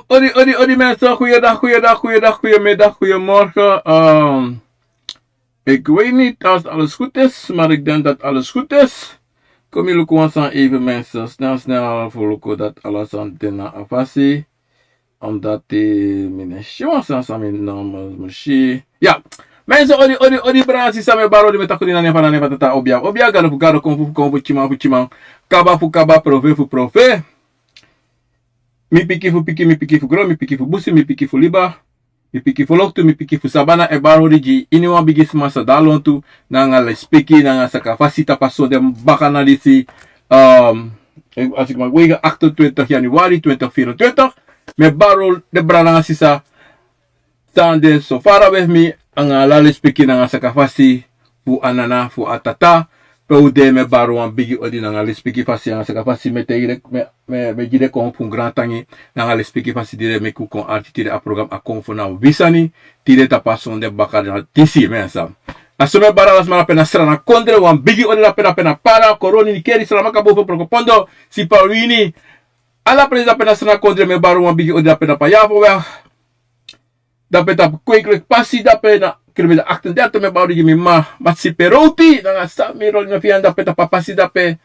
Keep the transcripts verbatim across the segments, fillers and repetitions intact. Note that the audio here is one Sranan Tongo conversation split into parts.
Odi, odi, odi mensen, goeiedag, goeiedag, goeiedag, goeiemiddag, goeiemorgen. Ehm, ik weet niet als alles goed is, maar ik denk dat alles goed is. Kom je luku wan sani even mensen, snel, snel, voor luku dat alles aan de na afasi. Omdat die minister wan sani sani namen misschien. Ja, mensen, odi, odi, odi, brada nanga sisa, mi e bari odi, mi e taki odi na nen fu Tata, obia, obia, gado fu gado, konfo fu konfo, tyiman fu tyiman, kaba fu kaba, profe fu profe. Mi pikin fu pikin, mi pikin fu gron, mi pikin fu busi, mi pikin fu liba, mi pikin fu loktu, mi pikin fu sabana, e bari odi gi iniwan bigisma san de na lontu, nanga lespeki, nanga sakafasi tapu a sonde bakana disi. Ehm, als ik mag wegen, achtentwintig januari twintig vierentwintig. Mi e bari odi, brada nanga sisa, san de so fara fu mi, nanga ala lespeki nanga sakafasi fu a nana fu a tata. Pe un de, mi e bari wan bigi odi nanga lespeki fasi nanga sakafasi, mi e taigi den, mi e, mi e, mi e gi den kon fu un grantangi nanga lespeki fasi di den meki un kon arki tide a program A Konfo na Wi Sani, tide tapu a sonde bakana disi, mensen. A so mi e bari ala sma dape na Sranan kondre, wan bigi odi dape, dape na Para, Koroni, Nickerie, Saramacca, Boven, Brokopondo, Sipaliwini, ala presi dape na Sranan kondre, mi e bari wan bigi odi dape, dape na Yafoweg, dape tapu Kwekwek pasi, dape na kilometer achtendertig, mi e bari odi gi mi mama Matsi Peroti, nanga Sami Rolino Fian, dape tapu a pasi dape,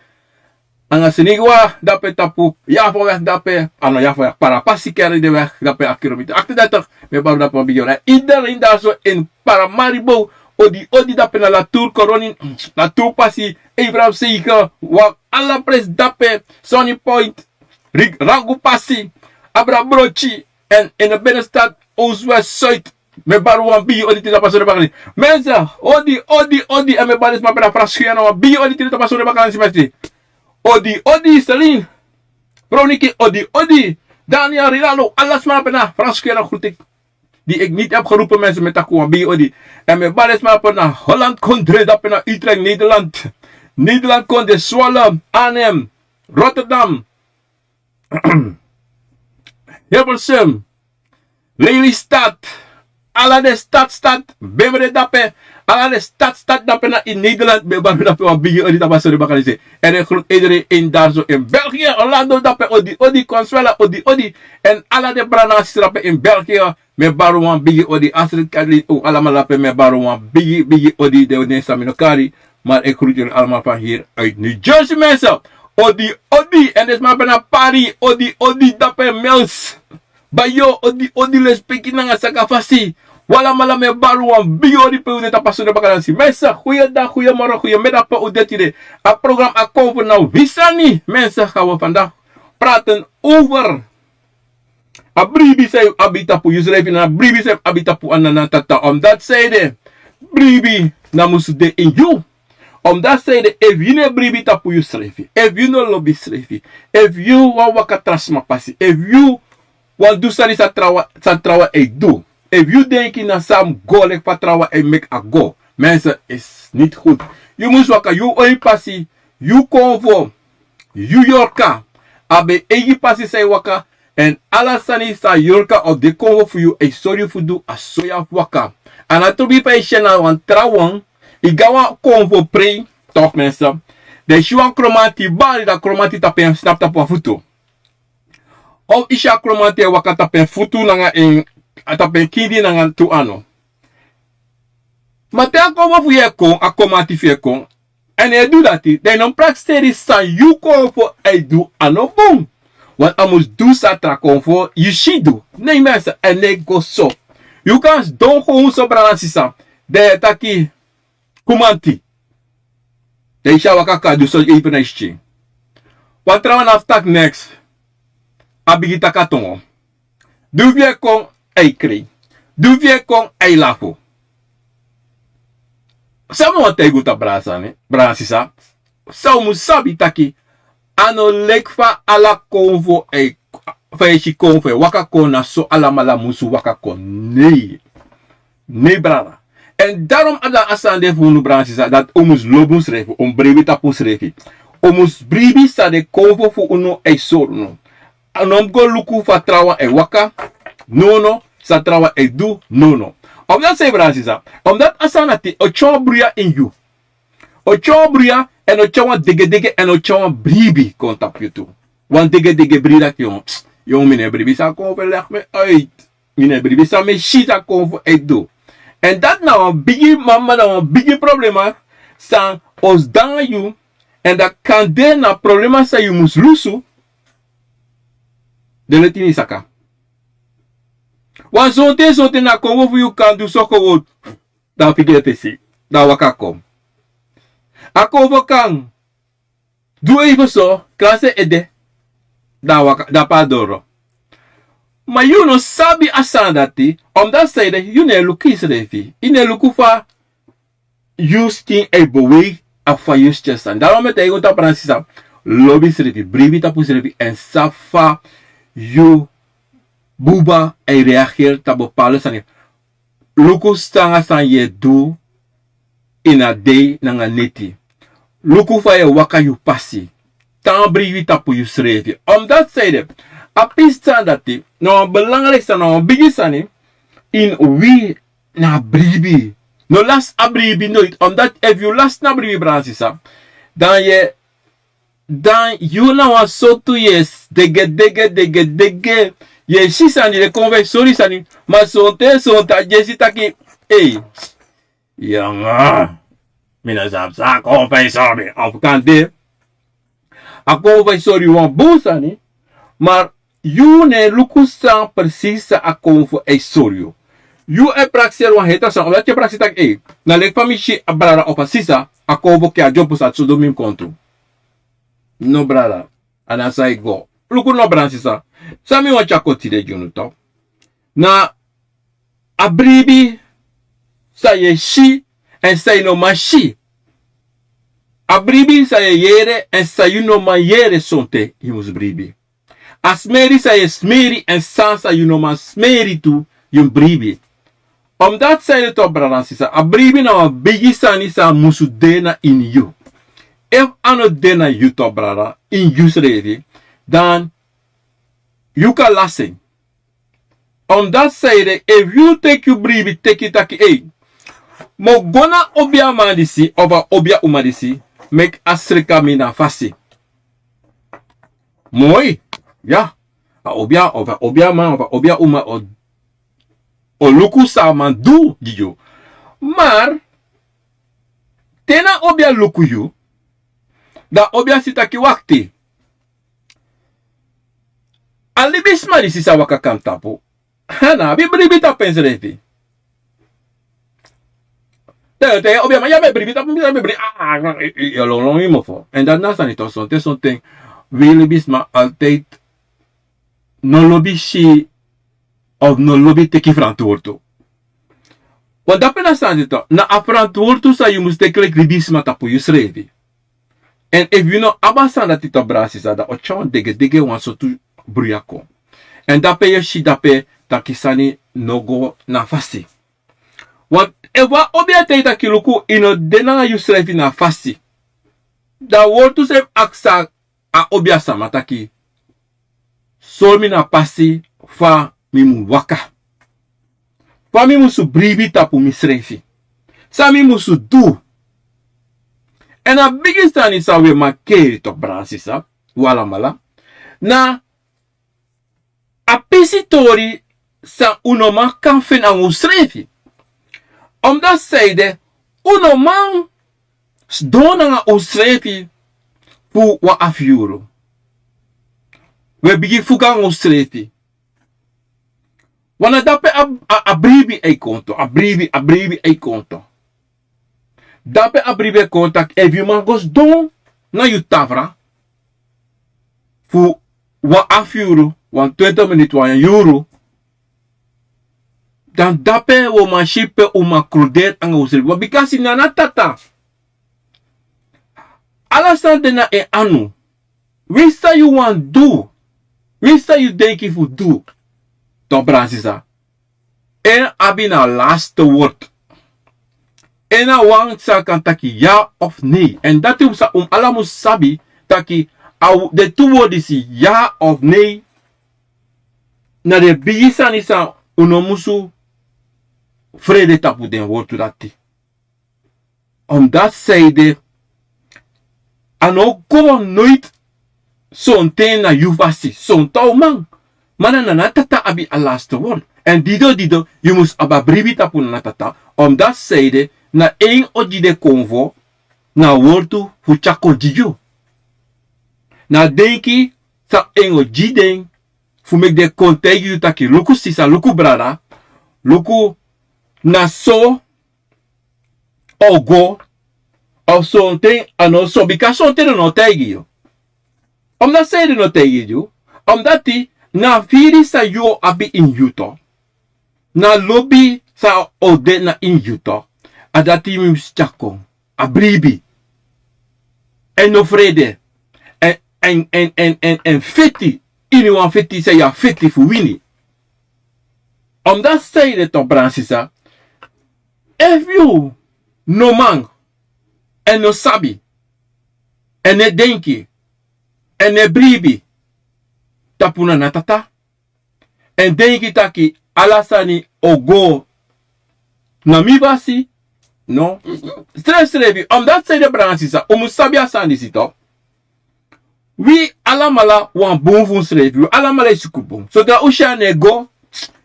nanga Senigwa, dape tapu Yafoweg dape, a no Yafoweg, Para pasi, Kerkdeweg, dape a kilometer achtendertig, mi e bari dape wan bigi odi. Iedereen daar zo in Paramaribo, odi, odi dape na La Tour, Koroni, La Tour pasi, Abraham Seika, wan ala presi dape, Sunny Point, Rik-, Rangu pasi, Abra Brochi, en in de binnenstad, Oost, West, Zuid. Mi e bari wan bigi odi tide tapu a sonde bakana disi. Mensen, odi, odi, odi, en mi e bari sma dape na Frans Guyana, wan bigi odi tide tapu a sonde bakana disi, mensen. Odi, odi, Celine. Vrouw Niki, odi, odi. Daniel, Rinaldo, ala sma dape na Frans Guyana groet ik. Die ik niet heb geroepen, mensen, mi e taki wan bigi odi. En mi e bari sma dape na Holland kondre, dape na Utrecht, Nederland. Nederland kondre, Zwolle, Arnhem, Rotterdam, Hilversum, Lelystad, ala den stad, stad, Beverwijk dape, ala den stad, stad dape na in Nederland, mi e bari dape wan bigi odi tapu a sonde bakana disi. En ik groet iedereen daar zo in België, Orlando dape, odi, odi, Consuela, odi, odi. En ala den brada nanga sisa dape in België, mi e bari wan bigi odi, Astrid, Kathleen, un alamala dape, mi e bari wan bigi, bigi odi, den nen san mi no kari. Maar ik groet jullie allemaal van hier uit New Jersey, mensen. Odi, odi, en den sma dape na Paris, odi, odi, dape Mels. Bayo, odi, odi, lespeki nanga sakafasi. Un alamala, mi e bari wan bigi odi pe un de tapu a sonde bakana disi. Mensen, goeiedag, goeiemorgen, goeiemiddag pe un de tide. A program A Konfo na Wi Sani. Mensen, gaan we vandaag praten over a bribi san yu abi tapu yusrefi, na a bribi san yu abi tapu a nana, tata. Omdat san ede, bribi no musu de ini yu. Omdat san ede, efu yu no e bribi tapu yusrefi, efu yu no lobi yusrefi, efu yu wani waka tra sma pasi, efu yu wani du sani san trawan, san trawan e du, efu yu denki na san mus go leki fa trawan e meki a go, mensen, is niet goed. Yu mus waka yu own pasi, yu konfo, yu yorka, a ben eigi pasi san yu waka, èn ala sani san yorka of den konfo fu yu e sori yu fu du, a so yu abi fu waka. A no trobi fa yu si en na wan trawan, yu go na wan konfo prei, toch mensen, dan yu si wan kromanti bari, dan kromanti tapu en, snapu, tapu wan futu. Of yu si a kromanti e waka tapu en futu nanga en, a tapu en kindi nanga tu anu. Ma te a konfo fu yu e kon, a kromanti fu yu e kon, èn yu e du dati, dan yu no mus prakseri san yu konfo e du, a no bun. Want a mus du san tra konfo yu si du. Nee mensen, a no e go so. Yu kan sidon kon so, brada nanga sisa, dan yu e taki kromanti. Dan yu si a waka kon, a du so even na yu skin. Wan trawan no abi fu taki neks. A bigin taki a tongo. Di wi e kon, a e krei. Di wi e kon, a e lafu. San mi wani taigi un, brada nanga sisa, san un mus sabi taki, a no leki fa ala konfo e, fa yu e si konfo e waka kon, na so alamala musu waka kon. Nee. Nee, brada. Èn daarom a de a sani de fu unu, brada nanga sisa, dati un mus lobi unsrefi, un mus bribi tapu unsrefi. Un mus bribi san den konfo fu unu e sori unu. A no mus go luku fa trawan e waka, nono, san trawan e du, nono. Omdat san, brada nanga sisa, omdat a sani dati o tyari wan bruya ini yu. O tyari wan bruya, èn o tyari wan degedege, èn o tyari wan bribi kon tapu yu tu. Wan degedege bribi dati, yu Yu, mi no e bribi san kon fu e legi mi uit. Mi no e bribi san mi e si san kon fu e du. Èn dati na wan bigi mama, na wan bigi problema san o sidon nanga yu. Èn dati kan de na problema san yu mus lusu. Den leti ini saka. Wan sonten sonten na a konfo fu yu kan du so kon, dan a figi en fesi, dan a waka kon. A konfo kan du even so, krasi en ede, dan a waka, dan a pasa doro. Ma yu no sabi a sani dati, omdat san ede, yu no e luku yusrefi, yu no e luku fa yu skin e beweeg, a fa yu skin e sani. Daarom mi e taigi unu taki, brada sisa, lobi yusrefi, bribi tapu yusrefi, èn sabi fa yu buba e reageri tapu bepaalde sani. Luku san a sani yu e du ini a dei nanga neti. Luku fa yu e waka yu pasi. Tan bribi tapu yusrefi. Omdat san ede, a pisi sani dati, na wan belangrijk sani, na wan bigi sani ini wi, na a bribi. No lasi a bribi noiti. Omdat efu yu lasi na bribi, brada sisa, dan yu e, dan yu na wan sortu yu e degedege, degedege. Yu e si sani di e kon fu e sori sani. Ma sonten sonten a yu e si taki, ei, yanga, mi no sabi san a kon fu e sori mi. Of kande a kon fu e sori yu wan bun sani, ma yu no e luku san precies san a kon fu e sori yu. Yu e prakseri wan heri tra sani, omdat yu e prakseri taki, ei, na leki fa mi si a brada of a sisa, a kon fu e kon a dyompo, san so du mi mus kon tru. No, brada, a no san e go. Luku no, brada sisa. San mi wani tyari kon tide gi unu tu, na a bribi san yu e si èn san yu no man si. A bribi san yu e yere èn san yu no man yere, sonten yu mus bribi. A smeri san yu e smeri èn san san yu no man smeri tu, yu mus bribi. Omdat san ede tu, brada sisa, a bribi na wan bigi sani san musu de na ini yu. Efu a no de na yu tu, brada, ini yusrefi, dan yu kan lasi en. Omdat san ede, efu yu teki yu bribi teki taki, ei, mi o go na a obiaman disi of a obiauma disi, meki a sreka mi na fasi. Moi, ya. A obia of a obiaman of a obiauma o, o luku san a man du gi yu. Maar te na obia luku yu, dan obia si taki, wakti. A libisma disi sa waka kon na tapu, a no abi bribi tapu ensrefi. Dan yu o taigi obia man, yu abi bribi tapu mi, yu abi bribi, a, a, yu o longlong yu mofo. Èn dati na sani tu, sonten sonten wi libisma altijd no lobi si of no lobi teki frantwortu. Want dape na sani tu, na a frantwortu san yu mus teki leki libisma tapu yusrefi. Èn efu yu no abi a sani dati tu, brada sisa, dan o tyari wan degedege, wan sortu bruya kon. Èn dape yu e si dape taki sani no go na fasi. Want efu a obia e taigi taki luku, yu no de nanga yusrefi na fasi, dan a wortu srefi aksi a obia sama taki, sori mi na pasi fa mi mu waka, fa mi musu bribi tapu misrefi, san mi musu du. Èn a bigi sani san wi e makeri tu, brada sisa, wi alamala, na a pisi tori san un no man kan feni nanga unsrefi. Omdati san ede, un no man sidon nanga unsrefi fu wan afu yuru. Wi e bigin fuka nanga unsrefi. Wan na dape a, a, a bribi e kon tu, a bribi, a bribi e kon tu. Dape a bribi e kon taki efu yu man go sidon na yu tafra fu wan afu yuru, wan twenti miniti, wan yuru, dan dape wi o man si pe un man kruderi nanga unsrefi. Ma bikasi na a Tata, ala sani de na en anu. Winsi san yu wani du, winsi san yu denki fu du, dan brada sisa, en abi na laatste woord. En na wan san kan taki ya of nee. Èn dati san un ala musu sabi taki a, den tu woord disi, ya of nee, na den bigi sani san un no musu frede tapu den wortu dati. Omdati san ede, a no go noiti sonten na yu fasi. Sonten a o man, Ma na Nana Tata abi a laste wortu. Èn dido dido yu mus abi a bribi tapu Nana Tata. Omdati seide na en o gi den konfo na a wortu fu tyari kon gi yu. Na a denki san en o gi den fu meki den kon taigi yu taki luku sisa, luku brada, luku na so o go, of sonten a no so, bika sonten den no taigi yu. Omdati seide den no taigi yu, omdati na firi san yu o abi ini yu tu, na lobi san o de na ini yu tu, a dati yu mus tyari kon. A bribi. Èn no frede. Èn, èn, èn, èn, èn, èn feti. Iniwan feti san yu e feti fu wini. Omdati seide tu, brada nanga sisa, efu yu no man, èn no sabi, èn no e denki, èn no e bribi tapu Nana Tata, èn denki taki ala sani o go na mi fasi, no. Srefsrefi, omdati seide, brada nanga sisa, un mus sabi a sani disi tu. Wi alamala wani bun fu unsrefi, wi alamala e suku bun. Sodra un si a no e go,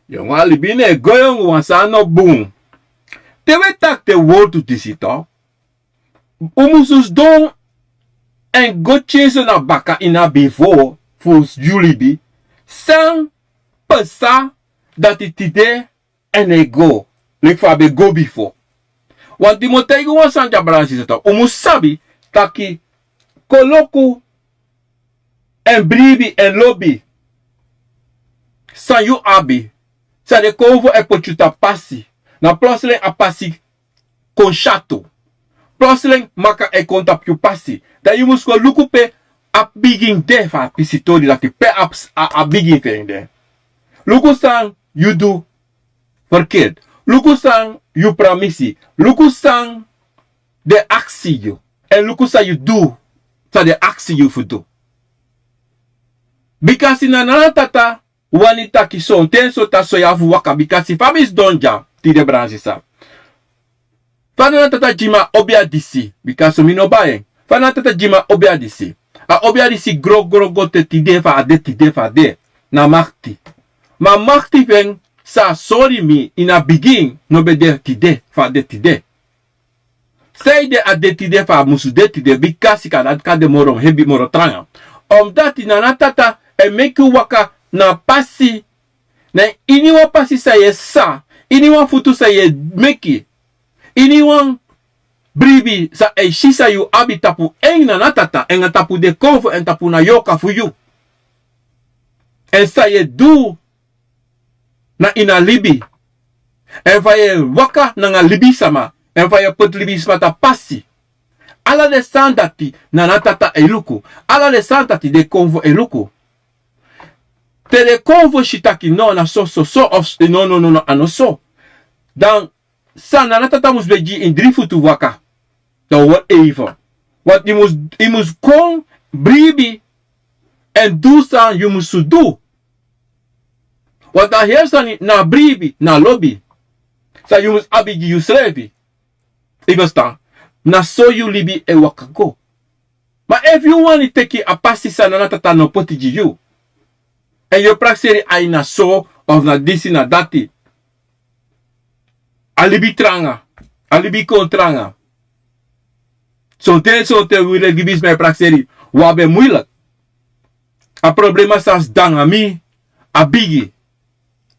yongu, a libi no e go, yongu, wan sani no bun. Te wi e taki den wortu disi tu, un musu sidon èn go tyari so na baka ini a bifo fu yu libi. San pasa dati tide èn e go leki fa a ben go bifo. Wan di mi o taigi wan sani dya, brada nanga sisa, tu un mus sabi taki koloku èn bribi èn lobi san yu abi, san den konfo e poti yu tapu pasi, na plotseling a pasi kon syatu. Plotseling maka e kon tapu yu pasi. Dan yu mus go luku pe a bigin de fu a pisitori dati, pe a, a, a bigin fu en de. Luku san yu du verkeerd. Luku san yu pramisi. Luku san den aksi yu. Èn luku san yu du san den aksi yu fu du. Bikasi na Nana Tata wani taki sonten so tan so yu abi fu waka, bikasi fa mi sidon dya tide, brada nanga sisa, fa Nana Tata gi mi a obia disi, bikasi mi no bai en. Fa Nana Tata gi mi a obia disi. A obia disi gro gro go te tide fa a de, tide fa a de. Na makti. Ma makti fu en san a sori mi ini a bigin no ben de tide fa a de tide. Sanede a de tide fa a musu de tide, bikasi kan dati kan de moro hebi, moro tranga. Omdati Nana Tata e meki un waka na pasi, na ini wan pasi san yu e sa, ini wan futu san yu e meki, ini wan bribi san a e si san yu abi tapu en Nana Tata, èn a tapu den konfo, èn tapu na yorka fu yu. Èn san yu e du na ini a libi. Èn fa yu e waka nanga libisma. Èn fa yu e poti libisma tapu pasi. Ala den sani dati Nana Tata e luku. Ala den sani dati den konfo e luku. Te den konfo si taki no, na so, so, so, of no, no, no, no, a no so. Dan san Nana Tata mus ben gi yu ini dri futu waka. Dan wan even. Want yu mus, yu mus kon bribi èn du san yu musu du. Want a heri sani na bribi, na lobi san yu mus abi gi yusrefi. Yu ferstan? Na so yu libi e waka go. Ma efu yu wani teki a pasi san Nana Tata no poti gi yu, èn yu e prakseri ai na so, of na disi, na dati, a libi tranga, a libi kon tranga. Sonten, sonten wi leki libisma e prakseri, wi abi en muilek. A problema san sidon nanga mi a bigi.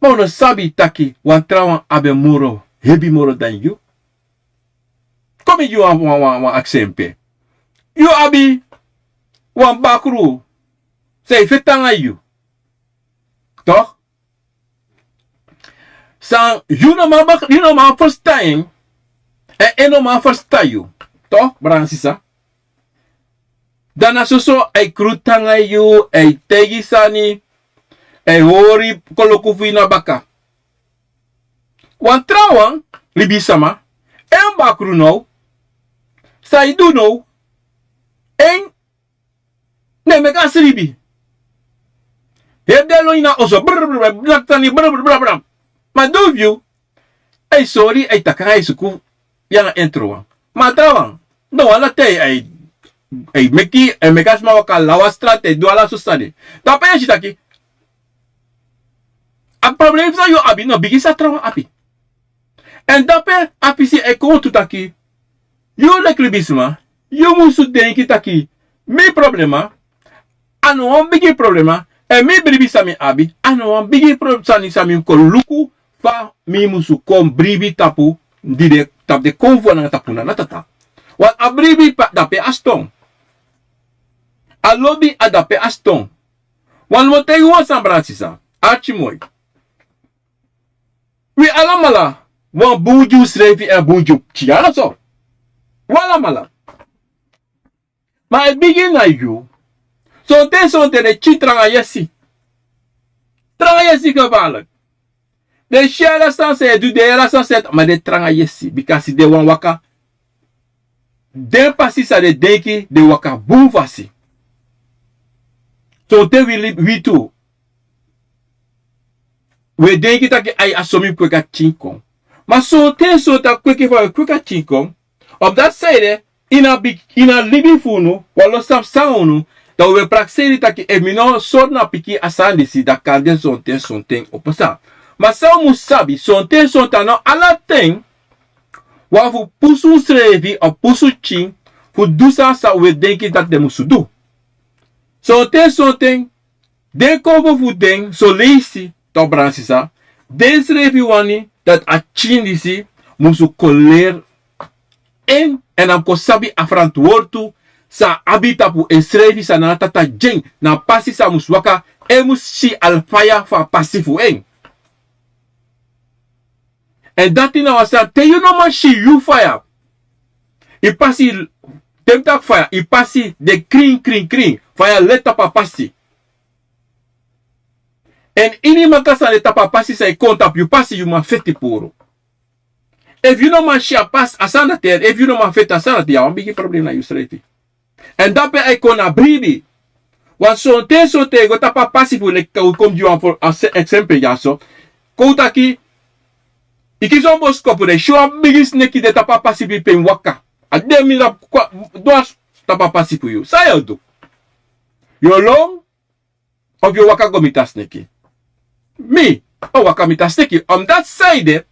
Ma un no sabi taki wan trawan abi en moro hebi moro dan yu. Kon mi gi wan, wan, wan, wan aksi en pe. Yu abi wan bakru san e feti nanga yu. Toch? San yu no man bak-, yu no man ferstan en, èn en no man ferstan yu. Toch, brada nanga sisa? Dan na soso a e krutu nanga yu, a e taigi sani, a e hori koloku fu yu na baka. Wan trawan, libisma, en bakru now, san yu du now, en ne meki a sribi. Heri den lon ini a oso, brr, brr, brr, blak sani, brr, brr, brr, brr. Ma di fu yu, a e sori, a e taki, a e suku yu nanga en trawan. Ma a trawan, no, ala ten a e, a e meki, a e meki a sma waka lawa strati, a e du ala sortu sani. Dan pe yu e si taki, A problema san yu abi no bigi san trawan abi. Èn dape a pisi e kon tu taki, yu leki libisma, yu musu denki taki, mi problema a no wan bigi problema. Èn mi bribi san mi abi a no wan bigi pro- sani san mi kon luku fa mi musu kon bribi tapu di de tapu de konfo nanga tapu na na tata. Wan a bribi dape a ston. A lobi a dape a ston. Wan mi o taigi wan san brada sisa, arki moi. Wi alamala wan bun gi usrefi èn bun gi un pikin ala so. Wi alamala. Ma e bigin na yu. Sonten sonten den pikin tranga yesi. Tranga yesi gevaarlik. Den si ala san san e du den yere ala san san e du ma den tranga yesi bika si den wani waka den pasi san den denki den waka bun fasi. Sonten wi libi wi tu wi e denki taki ai a so mi kweki a pikin kon. Ma sonten sonten a kweki fa wi e kweki a pikin kon. Ofu dati san ede ini a bigi ini a libi fu unu wan lo sabi san unu. Dan wi e prakseri taki efu mi no sori na pikin a sani disi dan kan de sonten sonten o pasa. Ma san un mus sabi sonten sonten a no ala ten wan fu pusu unsrefi o pusu pikin fu du san san un e denki dati den musu du. Sonten sonten den konfo fu den soleisi tok brada sisa, den srefi wani dati a pikin disi musu kon leri en èn a mus kon sabi a ferantwortu san a abi tapu ensrefi san na a tata gi en na a pasi san a mus waka. En mus si a faya fu a pasi fu en. Èn dati na wan sani te yu no man si yu faya yu pasi. Te mi taki faya yu pasi de krin krin krin faya leti tapu a pasi. Èn ini maka sani leti tapu a pasi san e kon tapu yu pasi yu man feti puru. Efu yu no man si a pasi a sani dati yere efu yu no man feti a sani dati yu a wan bigi problema na yusrefi. Èn dape a e kon na bribi. Wan sonten sonten e go tapu a pasi fu leki kon gi wan fo a eksempel dyaso. Kon un taki i kisi wan boskopu de si wan bigi sneki de tapu a pasi fu yu pe yu mus waka. A de mi na kon dwasi tapu a pasi fu yu san yu o du? Yu o lon? Ofu yu o waka go miti a sneki? Mi o waka miti a sneki omdati san yu de.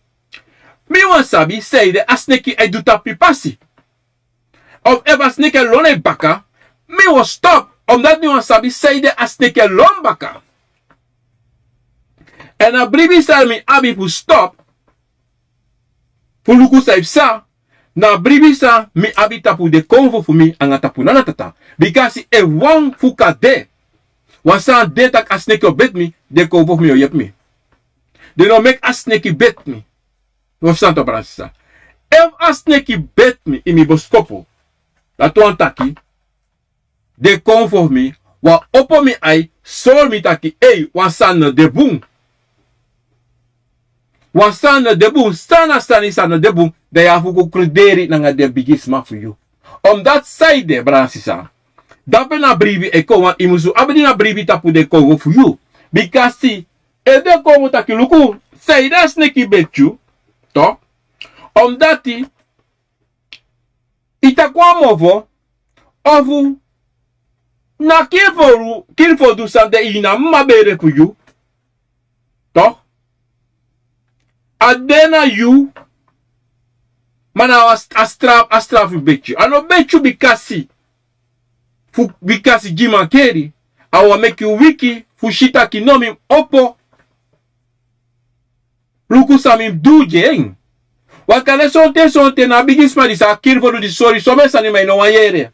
Mi wani sabi san yu de a sneki e du tapu yu pasi. Of efu a sneki e lon na yu baka mi o stop. Omdati mi wani sabi san yu de a sneki e lon baka. Èn a bribi san mi abi fu stop fu luku san yu psa. Na a bribi san mi abi tapu den konfo fu mi anga tapu nana tata. Bika si efu wan fu kan de wan sani de tak' a sneki o beti mi den konfo fu mi o yepi mi. Den no meki a sneki beti mi. Wi o fu santa brada sisa. Efu a sneki beti mi ini mi boskopu dati wani taki den konfo fu mi wan opo mi ai sori mi taki ei wan sani no de bun. Wan sani no de bun san na sani san no de bun. Dan yu abi fu go kruderi nanga den bigisma fu yu. Omdati san yu de brada sisa. Dape na bribi e kon wan yu musu abi di na bribi tapu den konfo fu yu. Bika si efu den kon fu taki luku san yu de a sneki beti yu. Omdati i taki wan mofo ofu na kiri fo du san de ini a mama bere fu yu. A de na yu. Ma na a strafu a strafu beti yu a no beti yu bika si fu bika si gi mankeri. A wan meki yu wiki fu si taki no mi mus opo. Luku san mi mus du gi en. Wan kande sonten sonten na a bigisma disi a kiri fo du disi sori somen sani ma yu no wani yere.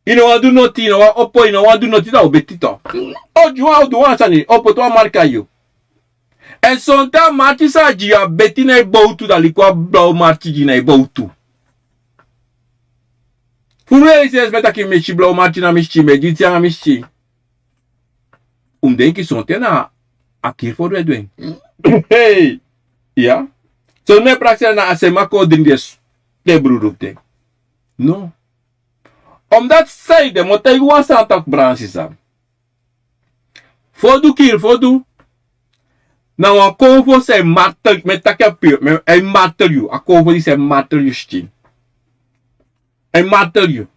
Yu no wani du noti yu no wani opo yu no wani du noti dan o beti to. O gi wan o du wan sani opo tu wan marki na yu. Èn sonten a marki san a gi yu a beti na yu bowtu dan liki wan blaw marki gi na yu bowtu. Fu mi e si espe taki mi e si blaw marki na mi skin mi e gi yu ti anga mi skin. Un mus denki sonten na a kiri fo du e du en. Iya. So mi e prakseri na a sema kon dringi den brudu fu den. No. Omdati san yu de mi o taigi wan sani taki brada sisa. Fodu kiri fodu. Na wan konfo san e martel mi e taki a pio mi e martel yu a konfo disi e martel yu skin. E martel yu.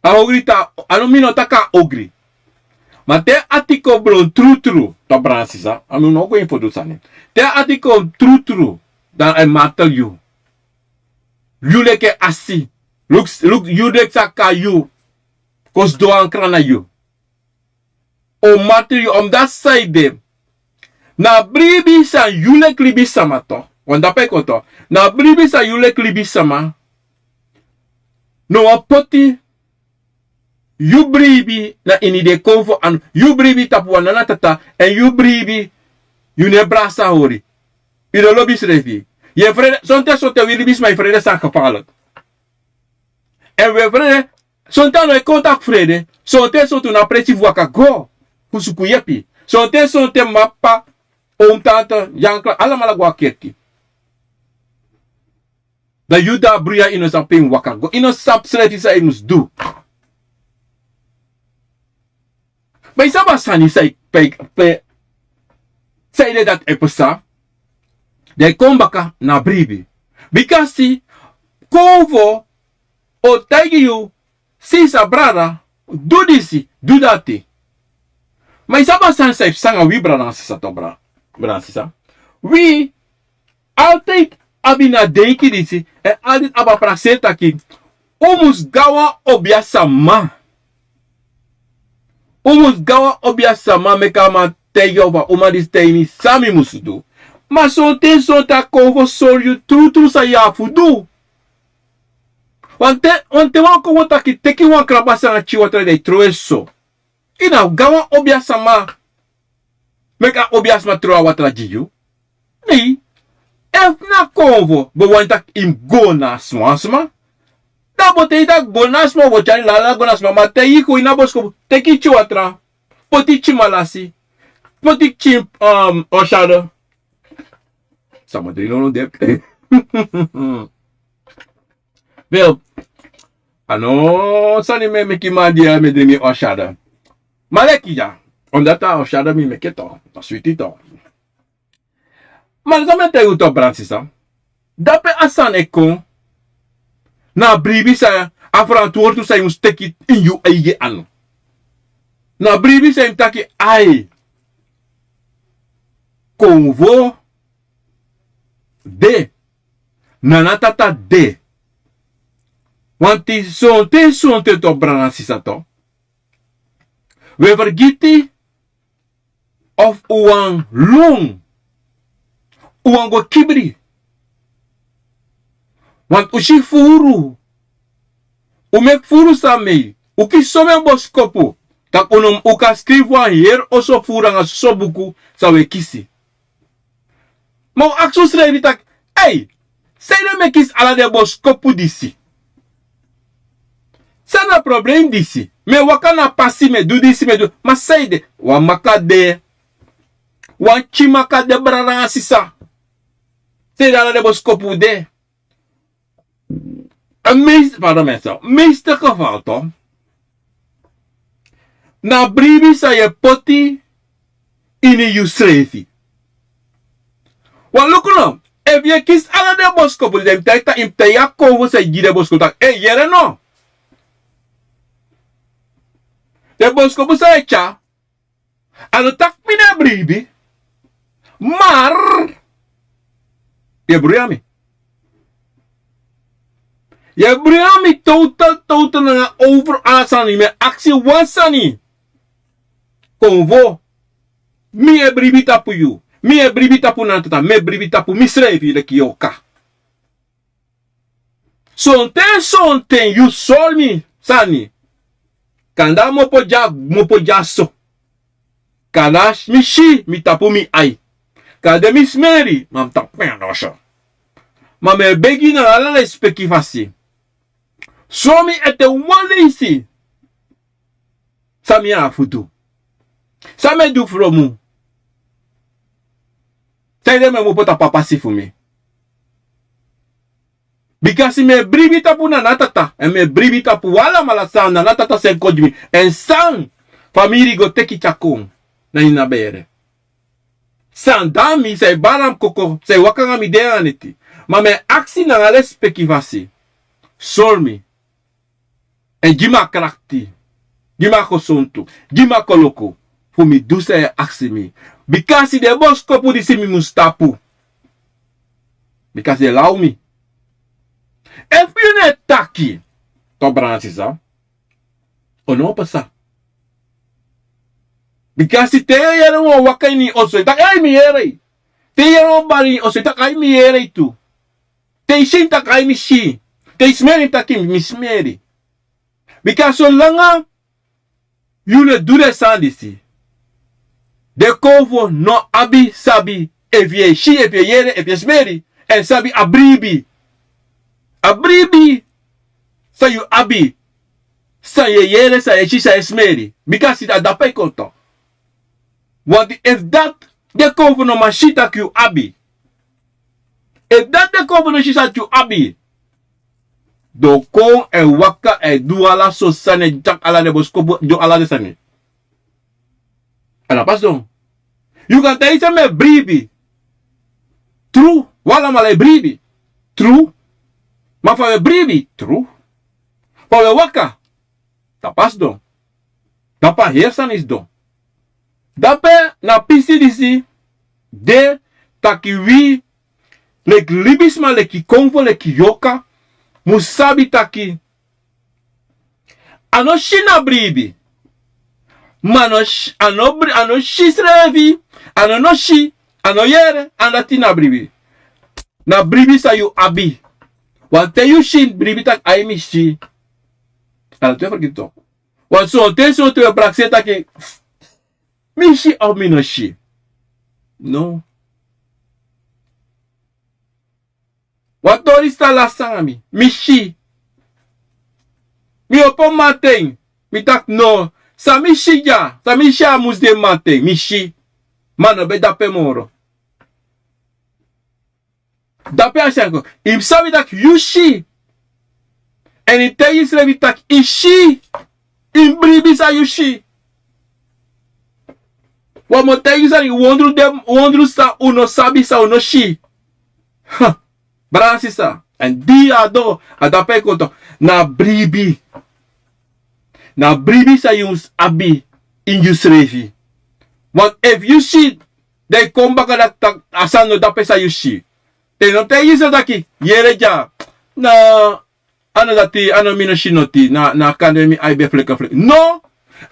A ogri tan a no mi no taki a ogri. Ma te a ati kon blon trutru, to brada sisa, a no no go ini fu du sani. Te a ati kon trutru, dan a e martel yu. Yu leki en asi. Luku, luku, yu leki san kon na yu. Kon sidon ankra na yu. O martel yu, omdat san ede. Na bribi san yu leki libisama to. Wan dape kon to. Na bribi san yu leki libisama. No wan poti yu bribi na ini den konfo anu. Yu bribi tapu wan nana tata. Èn yu bribi yu no e brasa hori. Yu no lobi srefi. Yu e frede, sonten, sonten wi libisma e frede san gevaarlijk. Èn wi e frede, sonten a no e kon taki frede, sonten, sonten un no abi presi fu waka go fu suku yepi. Sonten, sonten mama, p'pa, oom, tante, yankra, alamala go na kerki. Dan yu de a bruya, yu no sabi pe yu mus waka go, yu no sabi srefi san yu mus du. Ma yu sabi a sani san e, pe, pe, san ede dati e pasa. Dan yu kon baka na bribi. Bika si, konfo o taigi yu, sisa, brada, du disi, du dati. Ma yu sabi a sani san e pasa nanga wi brada nanga sisa to, bra-, brada nanga sisa. Wi altijd abi na denki disi, èn altijd abi a prakseri taki un mus go na wan obiasama. Un mus go na wan obiasama meki a man taigi yu, of a uma disi taigi mi san mi mus du. Ma sonten, sonten a konfo sori yu trutru san yu abi fu du. Wanten, wanten wan konfo taki teki wan krabasi nanga pikin watra, dan yu trowe so. Yu no abi go na wan obiasama. Meki a obiasama trowe a watra gi yu. Nei. Efu na konfo bo wani taki yu mus go na sma, sma. Dan bo te yu taki go na sma, bo tyari lala go na sma, ma te yu kon ini a boskopu, teki pikin watra. Poti pikin malasi. Poti pikin, um, oshado. Sama dringi no de. Wel, a no sani mi e meki, ma di a mi e dringi oshada. Ma leki ya, omdat a oshada mi meki to, a switi to. Ma san mi e taigi un to, brada sisa. Dape a sani e kon. Na a bribi san, a ferantwortu san yu mus teki ini yu eigi anu. Na a bribi san yu mus taki ai. Konfo de. Nana tata de. Wanti sonten, sonten to, brada nanga sisa to. Wi e fergiti of un wani lon. Un wani go kibri. Wanti un si furu. Un meki furu san mei. Un kisi somen boskopu. Tak' un no, un kan skrifi wan heri oso furu nanga soso buku san un e kisi. Ma un aksi unsrefi taki, ei, sanede mi e kisi ala den boskopu disi? San na problem disi? Mi e waka na pasi, mi e du disi, mi e du, ma sanede? Wan maka de. Wan pikin maka de, brada nanga sisa. Sanede ala den boskopu de? A meeste, pardon mensen, meeste geval to. Na bribi san yu e poti ini yusrefi. Wan luku no, efu yu e kisi ala den boskopu, den mus taigi taki, yu mus taigi a konfo san e gi den boskopu taki, ei, yere no. Den boskopu san yu e tyari, a no taki mi no e bribi. Maar yu e bruya mi. Yu e bruya mi total, total nanga over ala sani. Mi e aksi wan sani. Konfo. Mi e bribi tapu yu. Mi e bribi tapu Nana Tata. Mi e bribi tapu misrefi leki yu oka. Sonten, sonten yu sori mi sani. Kande a mopo dya, mopo dya so. Kande mi si, mi tapu mi ai. Kande mi smeri, ma mi tapu mi anu so. Ma mi e begi na ala lespeki fasi. Sori mi ete wan leisi san mi abi fu du. San mi e du fromu. Sanede mi e mopo tapu a pasi fu mi. Bikasi mi e bribi tapu Nana Tata, èn mi e bribi tapu alamala san Nana Tata seni kon gi mi. Èn san famiri go teki tyari kon na ini a bere. San dati mi san e bari a mi koko, san e waka nanga mi de nanga neti. Ma mi e aksi nanga lespeki fasi. Sori mi. Èn gi mi a krakti. Gi mi a gesontu. Gi mi a koloku. fu mi du san yu e aksi mi. Bikasi den boskopu disi mi mus tapu. Bikasi den law mi. Efu yu no e taki, to brada sisa, o no pasa. Bikasi te yu e yere wan waka ini yu oso, yu taki ai mi yere. Te yu e yere wan bari ini yu oso, yu taki ai mi yere tu. Te yu si, yu taki ai mi si. Te yu smeri, yu taki mi smeri. Bikasi solanga yu no e du den sani disi, den konfo no abi sabi efu yu e si, efu yu e yere, efu yu e smeri, èn sabi a bribi. A bribi san yu abi, san yu e yere, san yu e si, san yu e smeri. Bikasi a dape yu kon tan. Want efu dati den konfo no man si tak' yu abi. Efu dati den konfo no si san yu abi, den o kon e waka e du ala sortu sani, e taki ala den boskopu, du ala den sani. A no pasi don. Yu kan taigi san mi e bribi. Tru, wi alamala e bribi. Tru. Ma fa wi e bribi? Tru. Fa wi e waka? Tapasdon. Dape a heri sani sidon. Dape na pisi disi de taki wi leki libisma, leki konfo, leki yorka, mus sabi taki a no si na bribi. Ma a no si, a no bri-, a no si srefi, a no, no si, a no yere, a no dati na bribi. Na bribi san yu abi. Wan ten yu si bribi taki ai mi si. A no te fergiti tok. Wan sonten, sonten wi e prakseri taki mi si of mi no si. No. Wan tori stan lasi nanga mi. Mi si. Mi opo mamanten. Mi taki no. San mi si dya, san mi si a mus de mamanten. Mi si. Ma a no ben dape moro. Dape a si a kon. Yu mus sabi taki yu si. Èn yu taigi yusrefi taki yu si. Yu mus bribi san yu si. Wan mu taigi yu san yu wondru de, wondru san un no sabi, san un no si. Ha. Brada sisa, èn di yu a doo, a dape yu kon tan. Na bribi. Na bribi san yu mus abi ini yusrefi. Want efu yu si, dan yu kon baka dati taki a sani no dape san yu si. Te yu no taigi yusrefi taki yere dya. Na, a no dati, a no mi no si noti, na, na kande mi ai ben fleki fleki. No,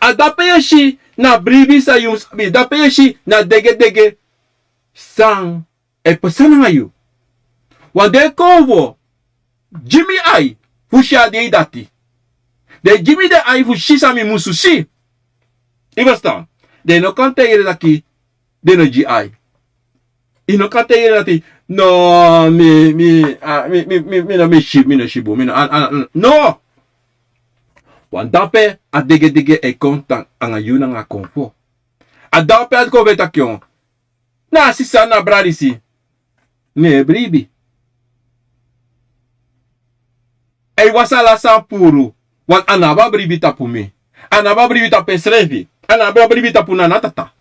a dape yu e si, na bribi san yu mus abi, dape yu e si, na degedege san e pasa nanga yu. Wan den konfo gi mi ai fu si a dei dati. Den gi mi den ai fu si san mi musu si. Yu ferstan? Den no kan taigi den taki den no gi ai. Yu no kan taigi den dati, no, mi, mi, a, mi, mi, mi, mi no, mi si, mi no si bun, mi no, a, a, a, no. Wan dape a degedege e kon tan nanga yu nanga a konfo. A dape a konfo e taki, na a sisa, na a brada disi no e bribi. A e wasi ala san puru, want a no abi a bribi tapu mi. A no abi a bribi tapu ensrefi. A no abi a bribi tapu nana tata.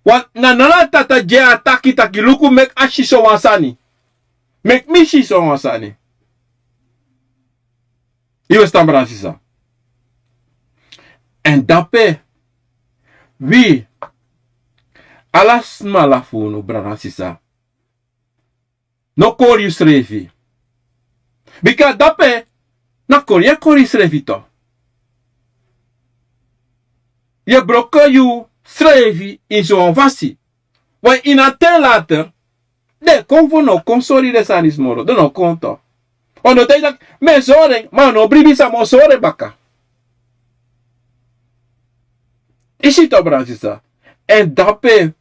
Want na nana tata di e taki taki luku, meki a si sowan sani. Meki mi si sowan sani. Yu e ferstan, brada sisa? Èn dape wi, ala sma, ala fu unu, brada sisa, no kori yusrefi. Bika dape na kori yu e kori yusrefi tu. Yu e broko yusrefi ini sowan fasi. Want ini a ten later, den konfo no kon sori den sani disi moro, den no kon tu. Un no taigi taki mi e sori en, ma un no bribi san mi o sori en baka. Yu si tu, brada sisa? Èn dape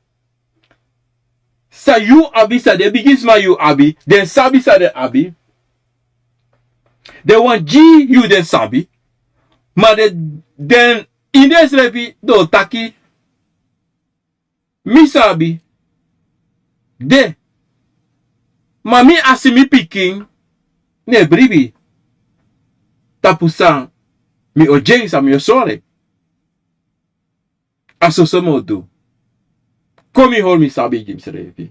san yu abi, san den bigisma yu abi, den sabi san den abi. Den wani gi yu den sabi. Ma den, den ini densrefi den o taki mi sabi de. Ma mi, a si mi pikin, no e bribi tapu san mi o gi en, san mi o sori en. A soso mi o du. Kon mi hori mi sabi gi misrefi.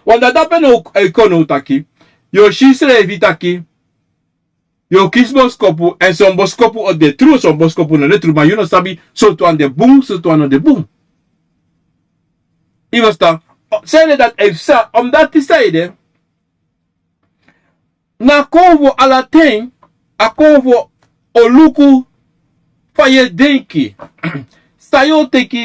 Want dape no e kon now taki yu o si yusrefi taki Yu o kisi boskopu, èn son boskopu o de tru, son boskopu no de tru, ma yu no sabi sortu wan de bun, sortu wan no de bun. Yu no stan? Sanede dati e psa, omdati sanede na konfo ala ten, a konfo o luku fa yu e denki, san yu o teki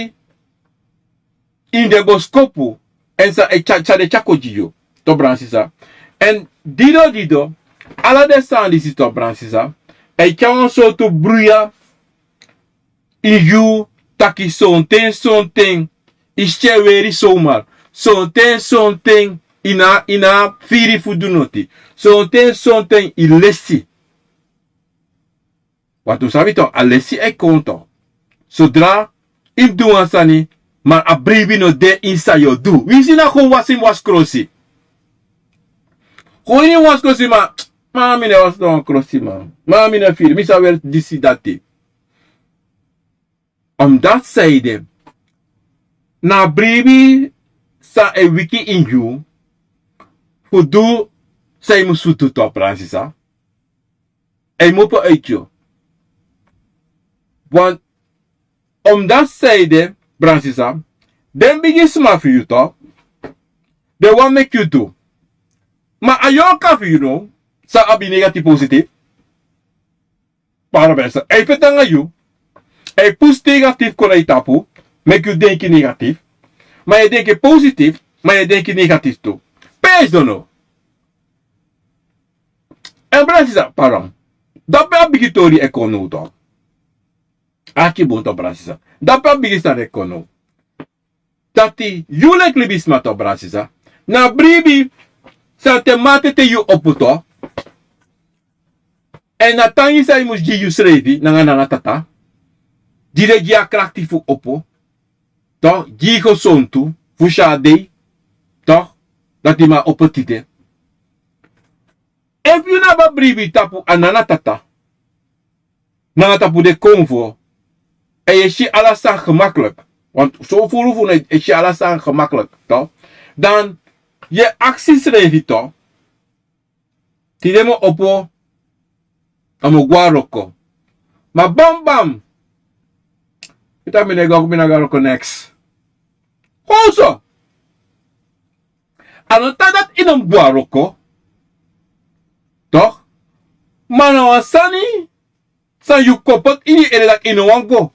ini den boskopu, èn san e tyari, san den e tyari kon gi yu, to, brada sisa. Èn dido dido, ala den sani disi, to, brada sisa, e tyari wan sortu bruya ini yu, taki sonten sonten yu si en weri somar, sonten sonten yu no abi firi fu du noti, sonten sonten yu lesi. Wantu un sabi, to, a lesi e kon, to. Sodra yu mus du wan sani, ma a bribi no de ini san yu o du. Winsi na kon wasi, mus wasi krosi. Kon ini wasi krosi, ma, ma mi no e wasi wan krosi, ma, ma mi no e firi, mi sa weri disi, dati. Omdati sanede na a bribi san e wiki ini yu fu du san yu mus fu du, to, brada sisa. E mus opo uiti yu. Want omdati sanede, brada sisa, den bigisma fu yu, to, den wani meki yu du. Ma a yorka fu yu no, san abi negatifu, positifu. Para besta, a e feti nanga yu, a e pusu negatifu kon na yu tapu, meki yu denki negatifu. Ma yu e denki positifu, ma yu e denki negatifu tu. Pe yu sidon now? Èn, brada sisa, pardon. Dape a bigi tori e kon now, to. Aki bun, to, brada sisa. Dape a bigi sani e kon now. Dati yu leki libisma, to, brada sisa, na bribi san te mamanten yu opo, to. Èn na tangi san yu mus gi yusrefi nanga nana tata, di den gi yu a krakti fu opo, to, gi yu gesontu fu si a dei, to, dati yu man opo tide. Efu yu no abi a bribi tapu a nana tata, nanga tapu den konfo, èn yu e si ala sani gemaklik, want so furu fu unu e si ala sani gemaklik, to, dan yu e aksi yusrefi, to, tide mi o opo, a mi o go na wroko. Ma bambam, yu taki mi no e go, mi no e go na wroko neks. Kon so. A no taki dati yu no mus go na wroko, to. Ma na wan sani san yu kon poti ini yu ede, dati yu no wani go.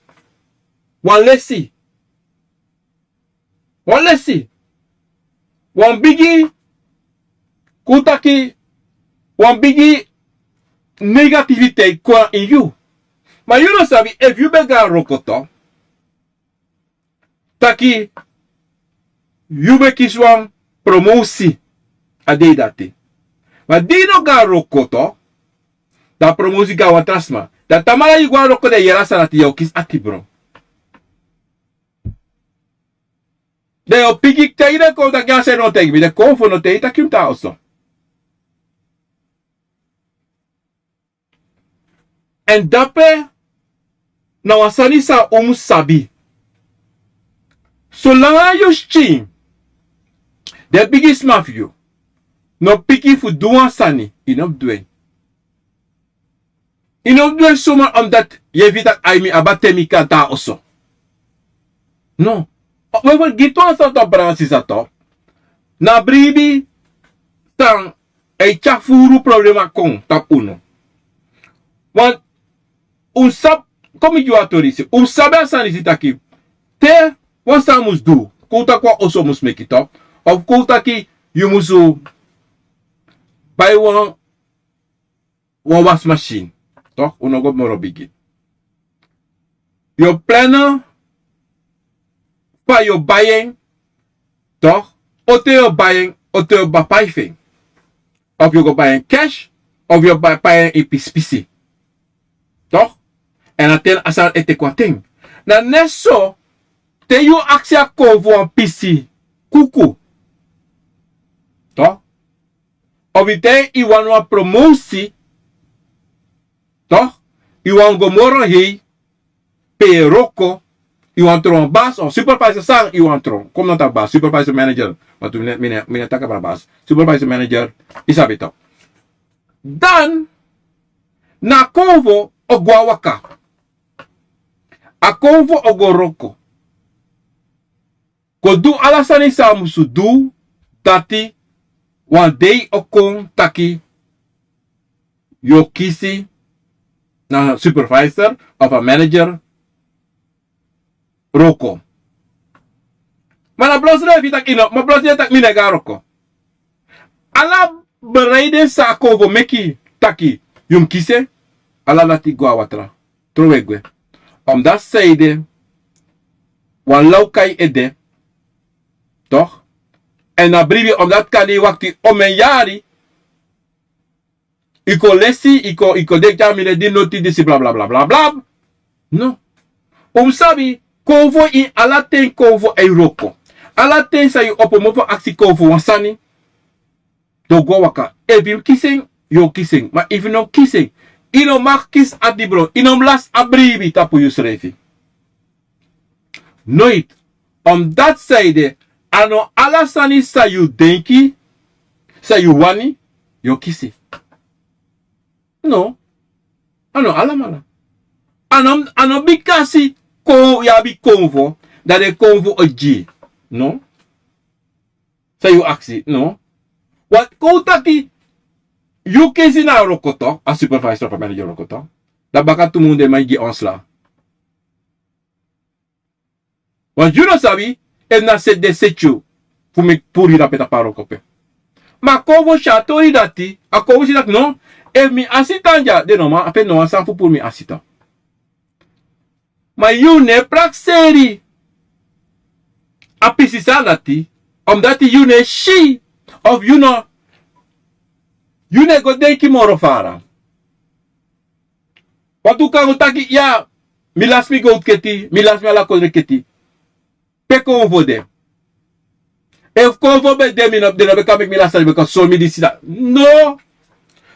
Wan lesi. Wan lesi. Wan bigi, kon taki, wan bigi negativiteit kon na ini yu. Ma yu no sabi efu yu ben go na wroko, to, taki yu ben kisi wan promosi a dei dati. Ma di yu no go na wroko, to, dan a promosi go na wan tra sma. Dan tamara yu go na wroko, dan yu yere a sani dati yu o kisi atibron. Dan yu o piki, taigi den konfo taki a sani no taigi mi, den konfo no taigi taki yu mus tan na oso. Èn dape na wan sani san un mus sabi. Solanga yu sikin, den bigisma fu yu no piki fu du wan sani, yu no mus du en. Yu no mus du en suma, omdati yu e firi taki ai, mi abi a ten mi kan tan na oso. No. We, we gi tu wan sani, to, brada sisa, to. Na bribi san e tyari furu problema kon tapu unu. Want un sabi, kon mi gi wan tori disi, un sabi a sani disi taki te wan sani mus du, kon un taki wan oso mus meki, to, of kon un taki yu mus bai wan wan wasi masin, toch? Un no go moro bigi. Yu o plan fa yu o bai en, toch? Ote yu o bai en, ote yu o bai fu en. Of yu go bai en cash, of yu o bai, bai en ini pispisi. Toch? Èn a ten a sani e teki wan ten. Na neso, te yu aksi a kon fu wan pisi kuku, toch? Of yu te yu wani wan promosi, toch? Yu wani go moro hei, pe yu e wroko, yu wani tron wan basi, of supervisor, san yu wani tron. Kon mi no taki basi, supervisor, manager. Want mi no, mi no, mi no e taki abra basi. Supervisor, manager, yu sabi, toch? Dan Na a konfo o go na waka. A konfo o go wroko. Go du ala sani san a musu du, dati wan dei o kon taki yu o kisi na supervisor of a manager wroko. Ma na blosre efi taki ino, ma blosre taki mi no e go na wroko. Ala bereiden san a konfo meki taki yu mus kisi en, ala dati go na watra. Trowe gwe. Omdati saide wan law kai ede. Toch? Èn na bribi omdati kande yu wakti omen yari. Yu kon lesi, yu kon, yu kon denki a mi no e dini noti disi bla bla bla bla bla. No. Un mus sabi, konfo ini ala ten konfo e wroko. Ala ten san yu opo mofu aksi konfo wan sani. Dan un go na waka. Efu yu kisi en, yu o kisi en. Ma efu yu no kisi en, yu no mag kisi a dibron. Yu no mus lasi a bribi tapu yusrefi. Noiti. Omdati saide a no ala sani san yu denki, san yu wani, yu o kisi. No. A no alamala. A no, a no bikasi kon, yu abi konfo, dan den konfo o gi yu. No. San yu aksi, no. Wan, kon un taki yu kisi na wroko, toch, a supervisor of a manager wroko, toch. Dan baka tu mun den man gi ontslag. Want yu no sabi efu na seti den seti yu fu meki puru yu na pe tapu a wroko pe. Ma a konfo si a tori dati, a konfo si taki no, efu mi asi tan dya, den no man, a pe no wan sani fu puru mi asi tan. Ma yu no e prakseri a pisi sani dati, omdati yu no e si, of yu no, yu no e go denki moro fara. Wantu kan go taki, ya, mi lasi mi gowtu keti, mi lasi mi ala kondre keti. Pe konfo de? Efu konfo ben de, mi no, den no ben kan meki mi lasi sani, ben kan sori mi disi dati. No.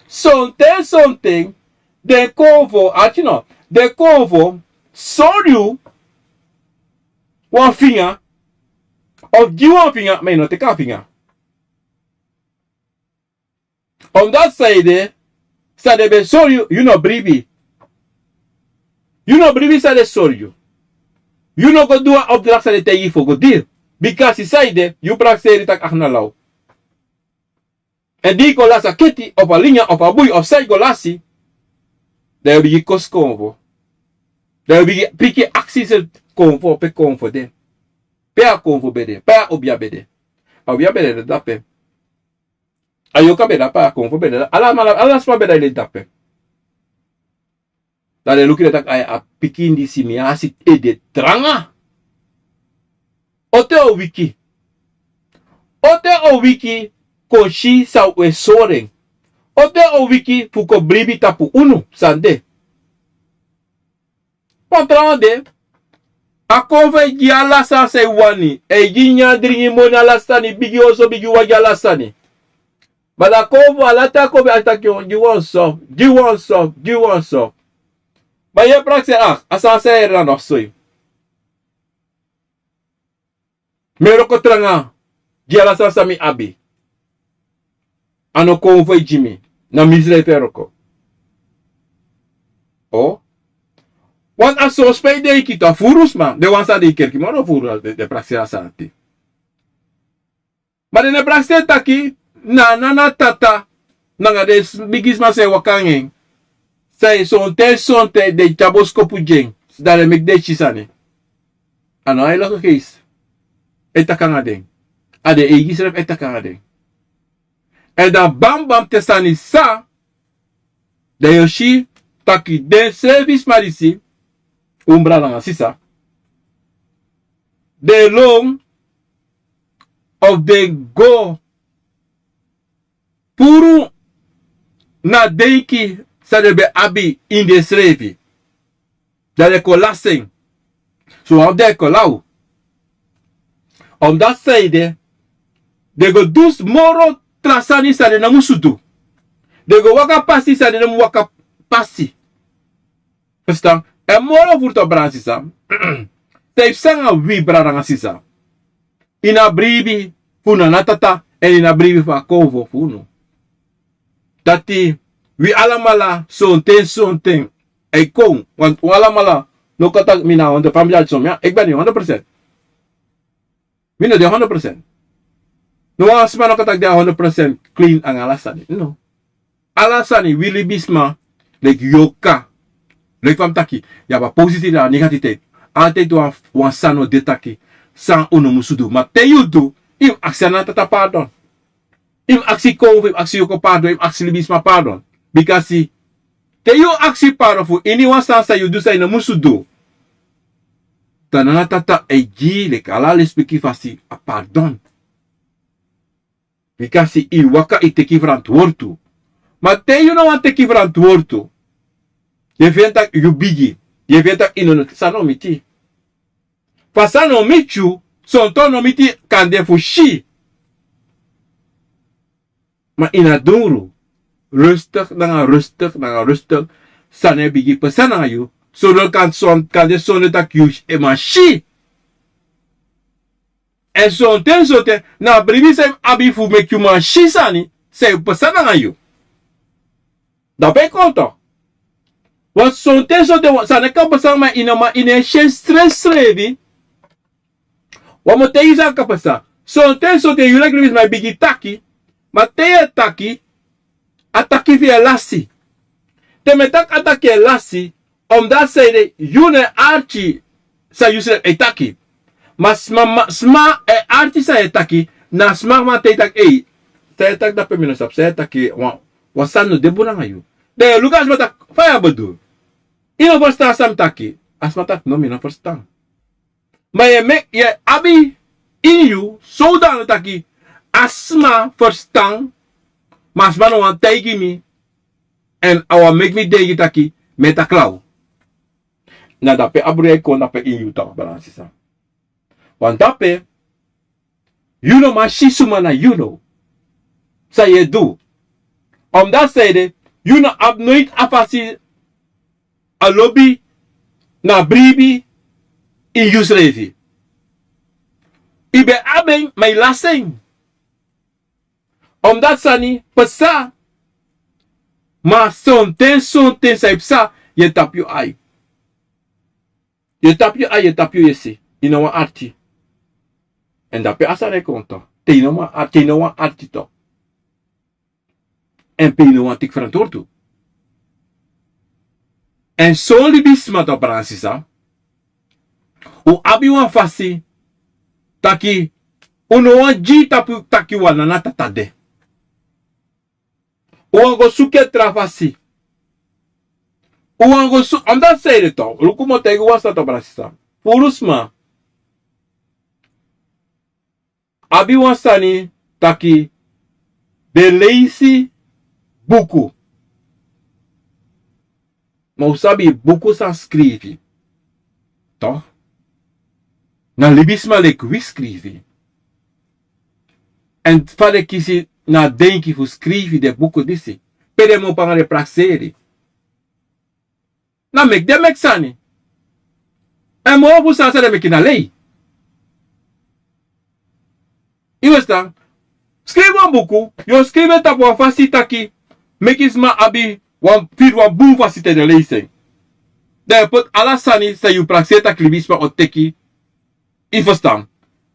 Sonten, sonten, den konfo, ati no, den konfo sori yu wan finga, of gi wan finga, ma yu no teki a finga. Omdati saide, san den ben sori yu, yu no bribi. Yu no bribi san den sori yu. Yu no go du a opdracht san den taigi yu fu go du. Bikasi saide, yu prakseri taki a na law. Èn di yu go lasi a keti, of a linga, of a bui, of san yu go lasi, dan yu o bigin kosi konfo. Dan yu o bigin, bigin aksi yusrefi konfo, pe konfo de. Pe a konfo ben de, pe a obia ben de. A obia ben de dape. A yoka ben de dape, a konfo ben de dape. Ala, ala, ala sma ben de dape. Dan den luku, den taki, ai, a pikin disi, mi asi ede tranga. Ote o wiki. Ote o wiki kon si san un e sori en. Ote o wiki fu kon bribi tapu unu, san de. Patron de, a konfo e gi ala sani san yu wani, e gi nyan, dringi, moni, ala sani, bigi oso, bigi wagi, ala sani. Ma dan a konfo, ala ten a konfo e taki, gi wan so, gi wan so, gi wan so. Ma yu e prakseri, a, a sani san yu e yere na no soi. Mi e wroko tranga, gi ala sani san mi abi. A no konfo e gi mi, na misrefi e wroko. O. Want a so sma e denki tu, a furu sma, den wan san de ini kerki, ma no furu den, den prakseri a sani dati. Ma den e prakseri taki, na, na, na tata, nanga den s-, bigisma san e waka nanga en. San e sonten, sonten, den e tyari boskopu gi en, dan den meki den si sani. A no a e loke keisi e taki nanga den. A den eigi srefi e taki nanga den. Èn dan bambam te sani sa, dan yu o si taki den srefi sma disi, un brada nanga sisa, den lon, of den go puru na denki san den ben abi ini densrefi. Dan den kon lasi en. So wan fu den e kon law. Omdati saide, den go du moro tra sani san den no musu du. Den go waka pasi san den no mu waka pasi. Verstaan? Èn moro furu tu, brada nanga sisa. San yu psa nanga wi, brada nanga sisa. Ini a bribi fu unu na tata, èn ini a bribi fu a konfo fu unu. Dati Wi alamala sonten sonten e kon. Wan alamala no kata mi na hondro famili ati son mi a ekbeni hondro persen. Mi no de hondro persen. No wan sma no kata de a hondro persen klin anga ala sani no. Ala sani wi libisma leki yoka. Leki fa mi taki, yu abi a positi na negatiti. Altidi wan sani o de taki san un no musu du ma te yu du, yu mus aksi a na tata pardon. Yu mus aksi kon fu yu mus aksi yoko pardon yu mus aksi libisma pardon. Bikasi te yu aksi pardon fu ini wan sani san yu du san yu no musu du, dan na na tata e gi yu leki ala lespeki fasi a pardon. Bikasi yu waka yu teki frantwortu. Ma te yu no wani teki frantwortu, yu e feni tak' yu bigi, yu e feni tak' yu no no san no miti. Fa san no miti yu, sonton no miti kande fu si. Ma ini a dungru rustik nanga rustik nanga rustik, sani e bigin pesa nanga yu. Sondro kande sondro tak' yu e man si. Èn sonten sonten na a bribi san yu mus abi fu meki yu man si sani san e pesa nanga yu. Dape e kon to. Wan sonten sonten sani e kan pesa nanga man ini a man ini en si en srefsrefi. Wan moto e yu san kan pesa. Sonten sonten yu leki libisma e bigin taki. Ma te yu e taki, a taki fu yu e lasi. Te mi e taki a taki e lasi, omdati san ede yu no e arki san yu srefi e taki. Ma sma e arki san yu e taki. Na a sma man te yu taki ei, san yu e taki dape mi no sabi san yu e taki. Wan sani no de bun nanga yu. Dan yu e luku a sma taki fa yu abi du? Yu no ferstan san mi taki? A sma taki no mi no ferstan. Ma yu e meki yu e abi ini yu sowdano taki a sma ferstan. Ma a sma no wani taigi mi. Èn a wani meki mi denki taki mi e taki law. Na dape a bru e kon dape ini yu taki brada sisa. Wan dape yu no man si suma na yu no san yu e du. Omdati san ede yu no abi noiti a fasi a lobi na a bribi ini yusrefi. Yu ben abi en ma yu lasi en. Omdati sani pesa. Ma sonten sonten san yu psa yu e tapu yu ai. Yu e tapu yu ai yu e tapu yu yesi. Yu no wan arti. Èn dape a sani e kon to te yu no wan arti to. Èn pe yu no wan teki frantwortu. Èn son libisma to brada sisa. Un abi wan fasi taki un no wan gi tapu taki wan nana tata de. Un wan go suku en tra fasi. Un wan go suku omdati san ede to luku mi o taigi wan sani to brada sisa. Furu sma abi wan sani taki den leisi buku. Ma un sabi buku san skrifi to na libisma leki wi skrifi. Èn fa den kisi na a denki fu skrifi den buku disi pe den mopo nanga den prakseri. Na meki den meki sani. Èn moo fu sani san den meki na lei. Yu westan skrifi wan buku yu o skrifi en tapu wan fasi taki meki sma abi wan firi wan bun fasi te den leisi en. Dan yu poti ala sani san yu prakseri taki libisma o teki. Yu ferstan?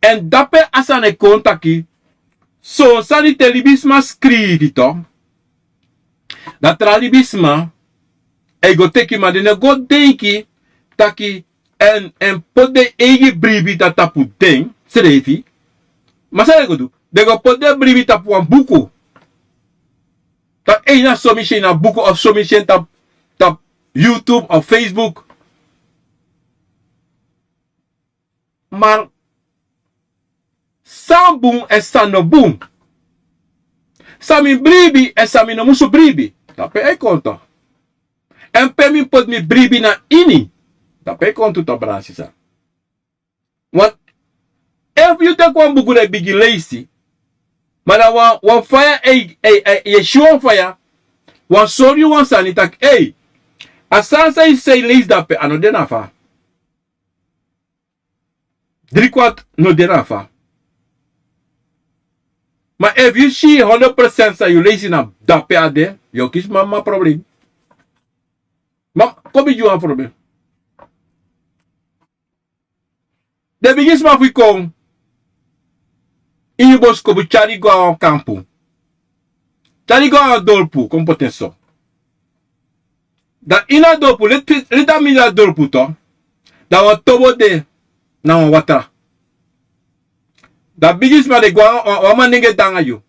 Èn dape a sani e kon taki son sani te libisma skrifi to dan tra libisma e go teki ma den no go denki taki èn poti den eigi bribi dati tapu den srefi. Ma san den go du? Den go poti den bribi tapu wan buku. Taki ei na so mi si en na buku of so mi si en tapu youtube of facebook. Mar san bun èn san no bun? San mi bribi èn san mi no musu bribi? Dape e kon to. Èn pe mi poti mi bribi na ini? Dape e kon tu to brada sisa. Wan efu yu teki wan buku dan e bigin leisi ma dan wan faya yu e si wan faya wan sori yu wan sani taki ei a sani san yu sei leisi dape a no de na fa. Drikwat no de na fa. Ma efu yu si hondro persent san yu leisi na dape a de Yu o kisi mama problem. Ma kon bigi wan problem. Den bigisma fu yu kon ini yu boskopu, tyari go na wan kampu, tyari go na wan dorpu kon poti en so. Dan ini a dorpu, leti a mindri a dorpu to, dan wan tobo de na wan watra. Dan bigisma de go na wan, wan man nenge de nanga yu.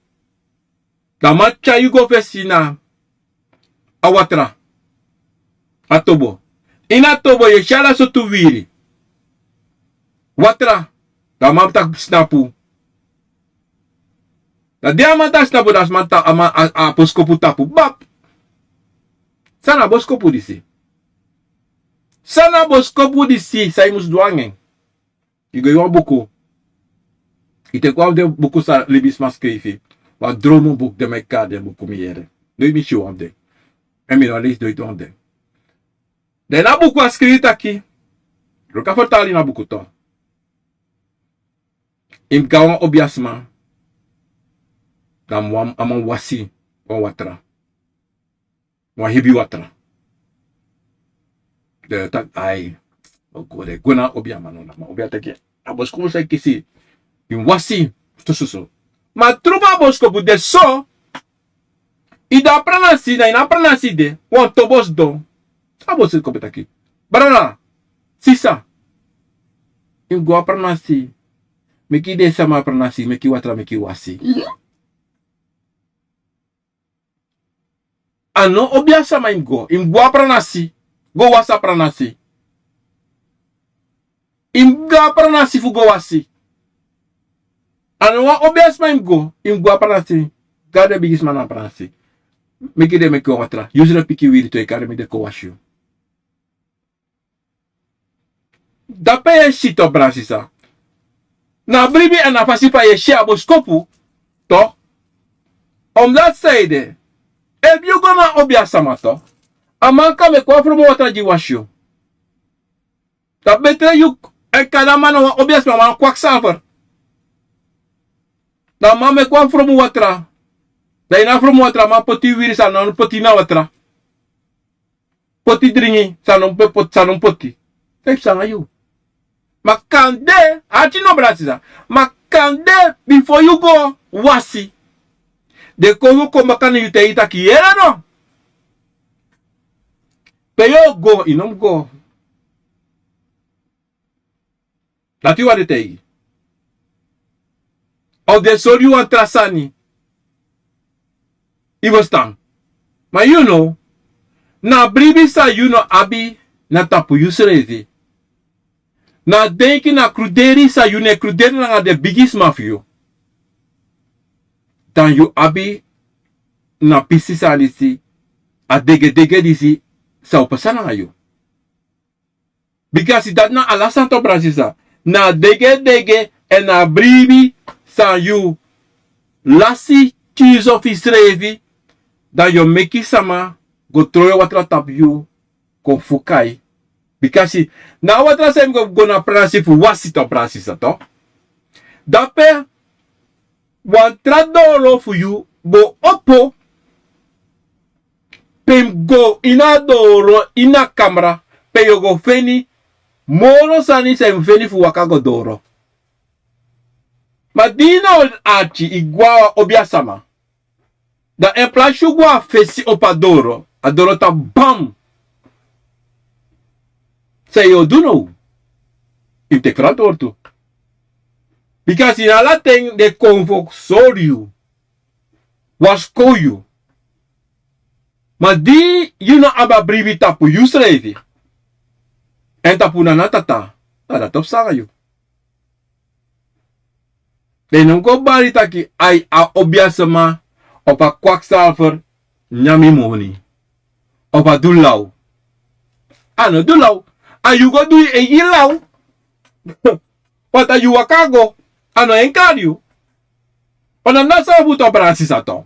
Dan a man tyari yu go fesi na a watra, a tobo. Ini a tobo yu e si ala sortu wiwiri, watra. Dan a man taki snapu. Dan di a man taki snapu, dan a sma ta-, a man, a, a boskopu tapu bap. San na boskopu disi? San na boskopu disi san yu mus du nanga en? Yu go ini wan buku. Yu teki wan fu den buku san libisma skrifi. Wan dromu buku, den man e kari den buku, mi yere. Noiti mi si wan fu den. Èn mi no leisi noiti wan fu den. Dan ini a buku a skrifi taki, luku a fertali ini a buku to. Yu mus go na wan obiasma. Dan a man wasi wan watra. Wan hebi watra. Den taki ai, o go de go na obiasma, no, na man obia taki, a boskopu san yu kisi, yu mus wasi, sososo. Ma truman a boskopu de so, yu de na pranasi, na ini a pranasi de wan tobo sidon. A boskopu taki, brada, sisa, yu mus go na pranasi. Meki den sama pranasi, meki watra, meki wasi. A no obiasma yu mus go, yu mus go na pranasi, go wasi a pranasi. Yu mus go na pranasi fu go wasi. A no wan obiasma yu mus go, yu mus go na pranasi. Go na den bigisma na pranasi. Meki den meki wan watra. Yu srefi piki wiwiri tu, e kari meki den kon wasi yu. Dape yu e si tu, brada sisa. Na bribi èn na fasi fa yu e si a boskopu tu. Omdati san ede, efu yu go na obiasma tu, a man kan meki wan fromu watra gi wasi yu. Dan betre yu e kari a man na wan obiasma, wan kwaksalver. Dan a man meki wan fromu watra. Dan ini a fromu watra a man poti wiwiri san a no poti na watra. Poti dringi san a no poti, san a no poti. San yu psa nanga yu? Ma kande, arki no, brada sisa. Ma kande bifo yu go wasi, den kon fu kon baka na yu taigi yu taki yere no. Pe yu o go, yu no mus go. Dati wan de taigi. Of den sori yu wan tra sani. Yu ferstan? Ma yu no, na bribi san yu no abi na tapu yusrefi. Na denki, na kruderi san yu no e kruderi nanga den bigisma fu yu. Dan yu abi na pisi sani disi, a degedege disi san o pasa nanga yu. Bikasi dati na ala sani tu, brada sisa. Na degedege èn na bribi san yu lasi tyuso fu yusrefi, dan yu o meki sama go tron yu watra tapu yu kon fuka yu. Bikasi na a watra san yu mus go, go na pranasi fu wasi tu, brada sisa tu. Dape wan tra doro fu yu bo opo. Pe yu mus go ini a doro, ini a kamra, pe yu o go feni moro sani san yu mus feni fu waka go doro. Ma di yu na arki yu go na wan obiasma, dan en plasi yu go na fesi opo a doro, a doro tapu bam. San yu o du now? Yu mus teki ferantwortu. Bikasi na ala ten den kon fu sori yu, wasikow yu. Ma di yu no abi a bribi tapu yusrefi èn tapu nana tata, dan dati o psa nanga yu. Den no mus go bari taki ai, a obiasma of a kwaksalver nyan mi moni of a du law. A no du law. A yu go du yu eigi law. Want a yu waka go, a no en kari yu. Wan na na san fu tu, brada sisa tu.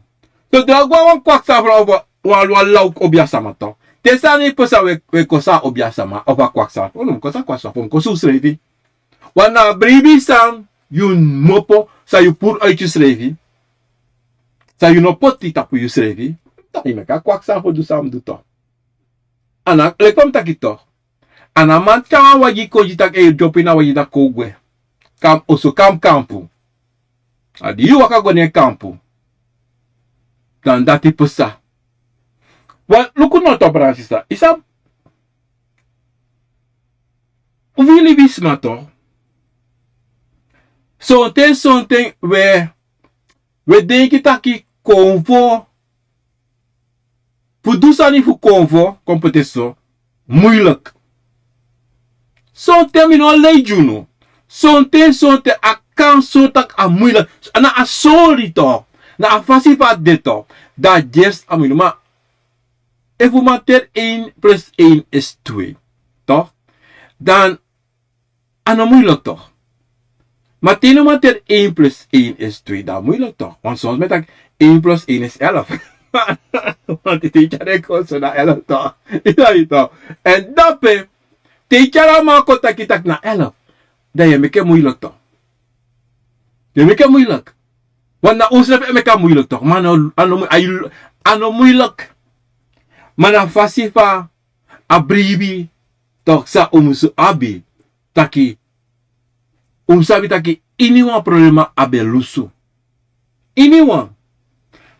So di a go na wan kwaksalver of wan, wan law obiasma tu, te sani pasa, wi e, wi e kosi a obiasma of a kwaksalver. Unu mus kosi a kwaksalver, unu mus kosi usrefi. Want na a bribi san yu kmopo, san yu puru uiti yusrefi, san yu no poti tapu yusrefi, Yu meki a kwaksa fu du san a mus du to. A na leki fa mi taki to. A na man tyari wan wagi kon gi taki e yu dyopu ini a wagi dati kon gwe. Kam oso kam kampu. A di yu waka go na en kampu. Dan dati psa. Wan luku no to brada sisa. Yu sabi un wi libisma to. Sonten sonten we we denki taki konfo fu du sani fu konfo kon poti en so muilik. Sonten mi no lei gi unu. Sonten sonten a kan so taki a muilik. Na a sori to. Na a fasi fu a de to. Dan a gersi a muilik ma efu man teri ein plus ein is twee to dan a no muilik to. Ma te yu no man teri ein plus ein is twee dan a muilik to. Want soms mi e taki ein plus ein is elf. Want te yu tyari en kon so na elf to. Yu sabi to. Èn dape te yu tyari a man kon taki taki na elf dan yu e meki en muilik to. Yu e meki en muilik. Want na unsrefi e meki a muilik to ma a no muilik. Ma na fasi fa a bribi tok' san un musu abi taki un mus sabi taki iniwan problema abi en lusu. Iniwan.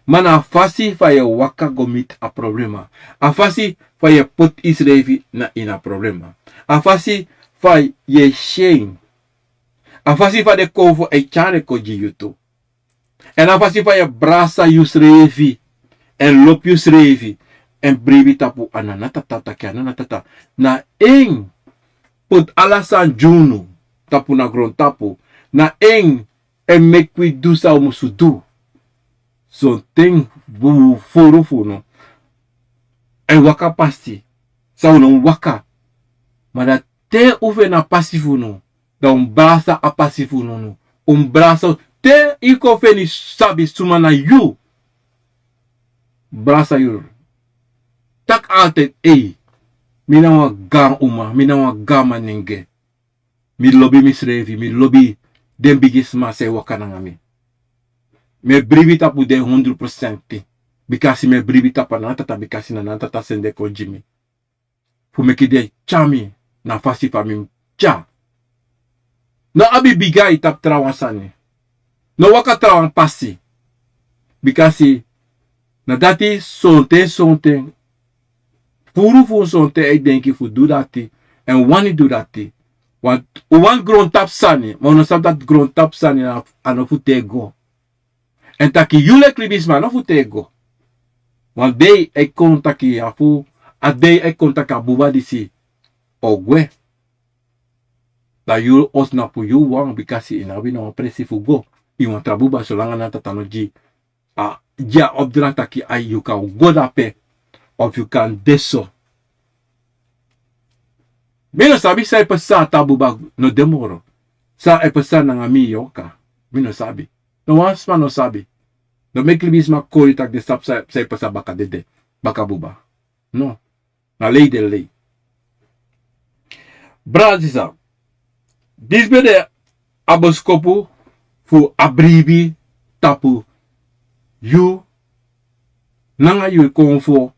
Ma na a fasi fa yu e waka go miti a problema. A fasi fa yu e poti yusrefi na ini a problema. A fasi fa yu e si en. A fasi fa den konfo e tyari en kon gi yu tu. Èn a fasi fa yu e brasa yusrefi èn lobi yusrefi èn bribi tapu a nana tata taki a nana tata na en poti ala sani gi unu tapu na grontapu. Na en e meki wi du san un musu du. Sonten furu fu unu e waka pasi san un no mus waka. Ma dan te un feni a pasi fu unu dan un mus brasa a pasi fu unu. Un mus brasa te yu kon feni sabi suma na yu. Brasa yu taki altide ei mi na wan gaan uma mi na wan gaan manenge. Mi lobi misrefi mi lobi den bigisma san e waka nanga mi. Mi e bribi tapu den hundru prosenti. Bikasi mi e bribi tapu a nana tata bikasi na nana tata sende kon gi mi fu meki den tyari mi na a fasi fa mi mus tyari. No abi bigi ai tapu trawan sani. No waka trawan pasi. Bikasi na dati sonten sonten furu fu un sonten e denki fu du dati èn wani du dati. Wan un wani grontapu sani ma un no sabi dati grontapu sani a no fu te go. Èn taki yu leki libisma a no fu te go. Wan dei e kon taki a fu a dei e kon taki a buba disi o gwe. Dan yu o snapu yu wan bikasi yu no abi na wan presi fu go. Yu wan tra buba solanga na tata no gi a gi a opdra taki ai yu kan go dape of yu kan de so. Mi no sabi san e pasa a tan buba no de moro. San e pasa nanga mi yu e waka. Mi no sabi. No wan sma no sabi. No meki libisma kori tak' den sabi san e pasa baka dede baka buba. No. Na lei den lei. Brada sisa, disi ben de a boskopu fu a bribi tapu yu nanga yu konfo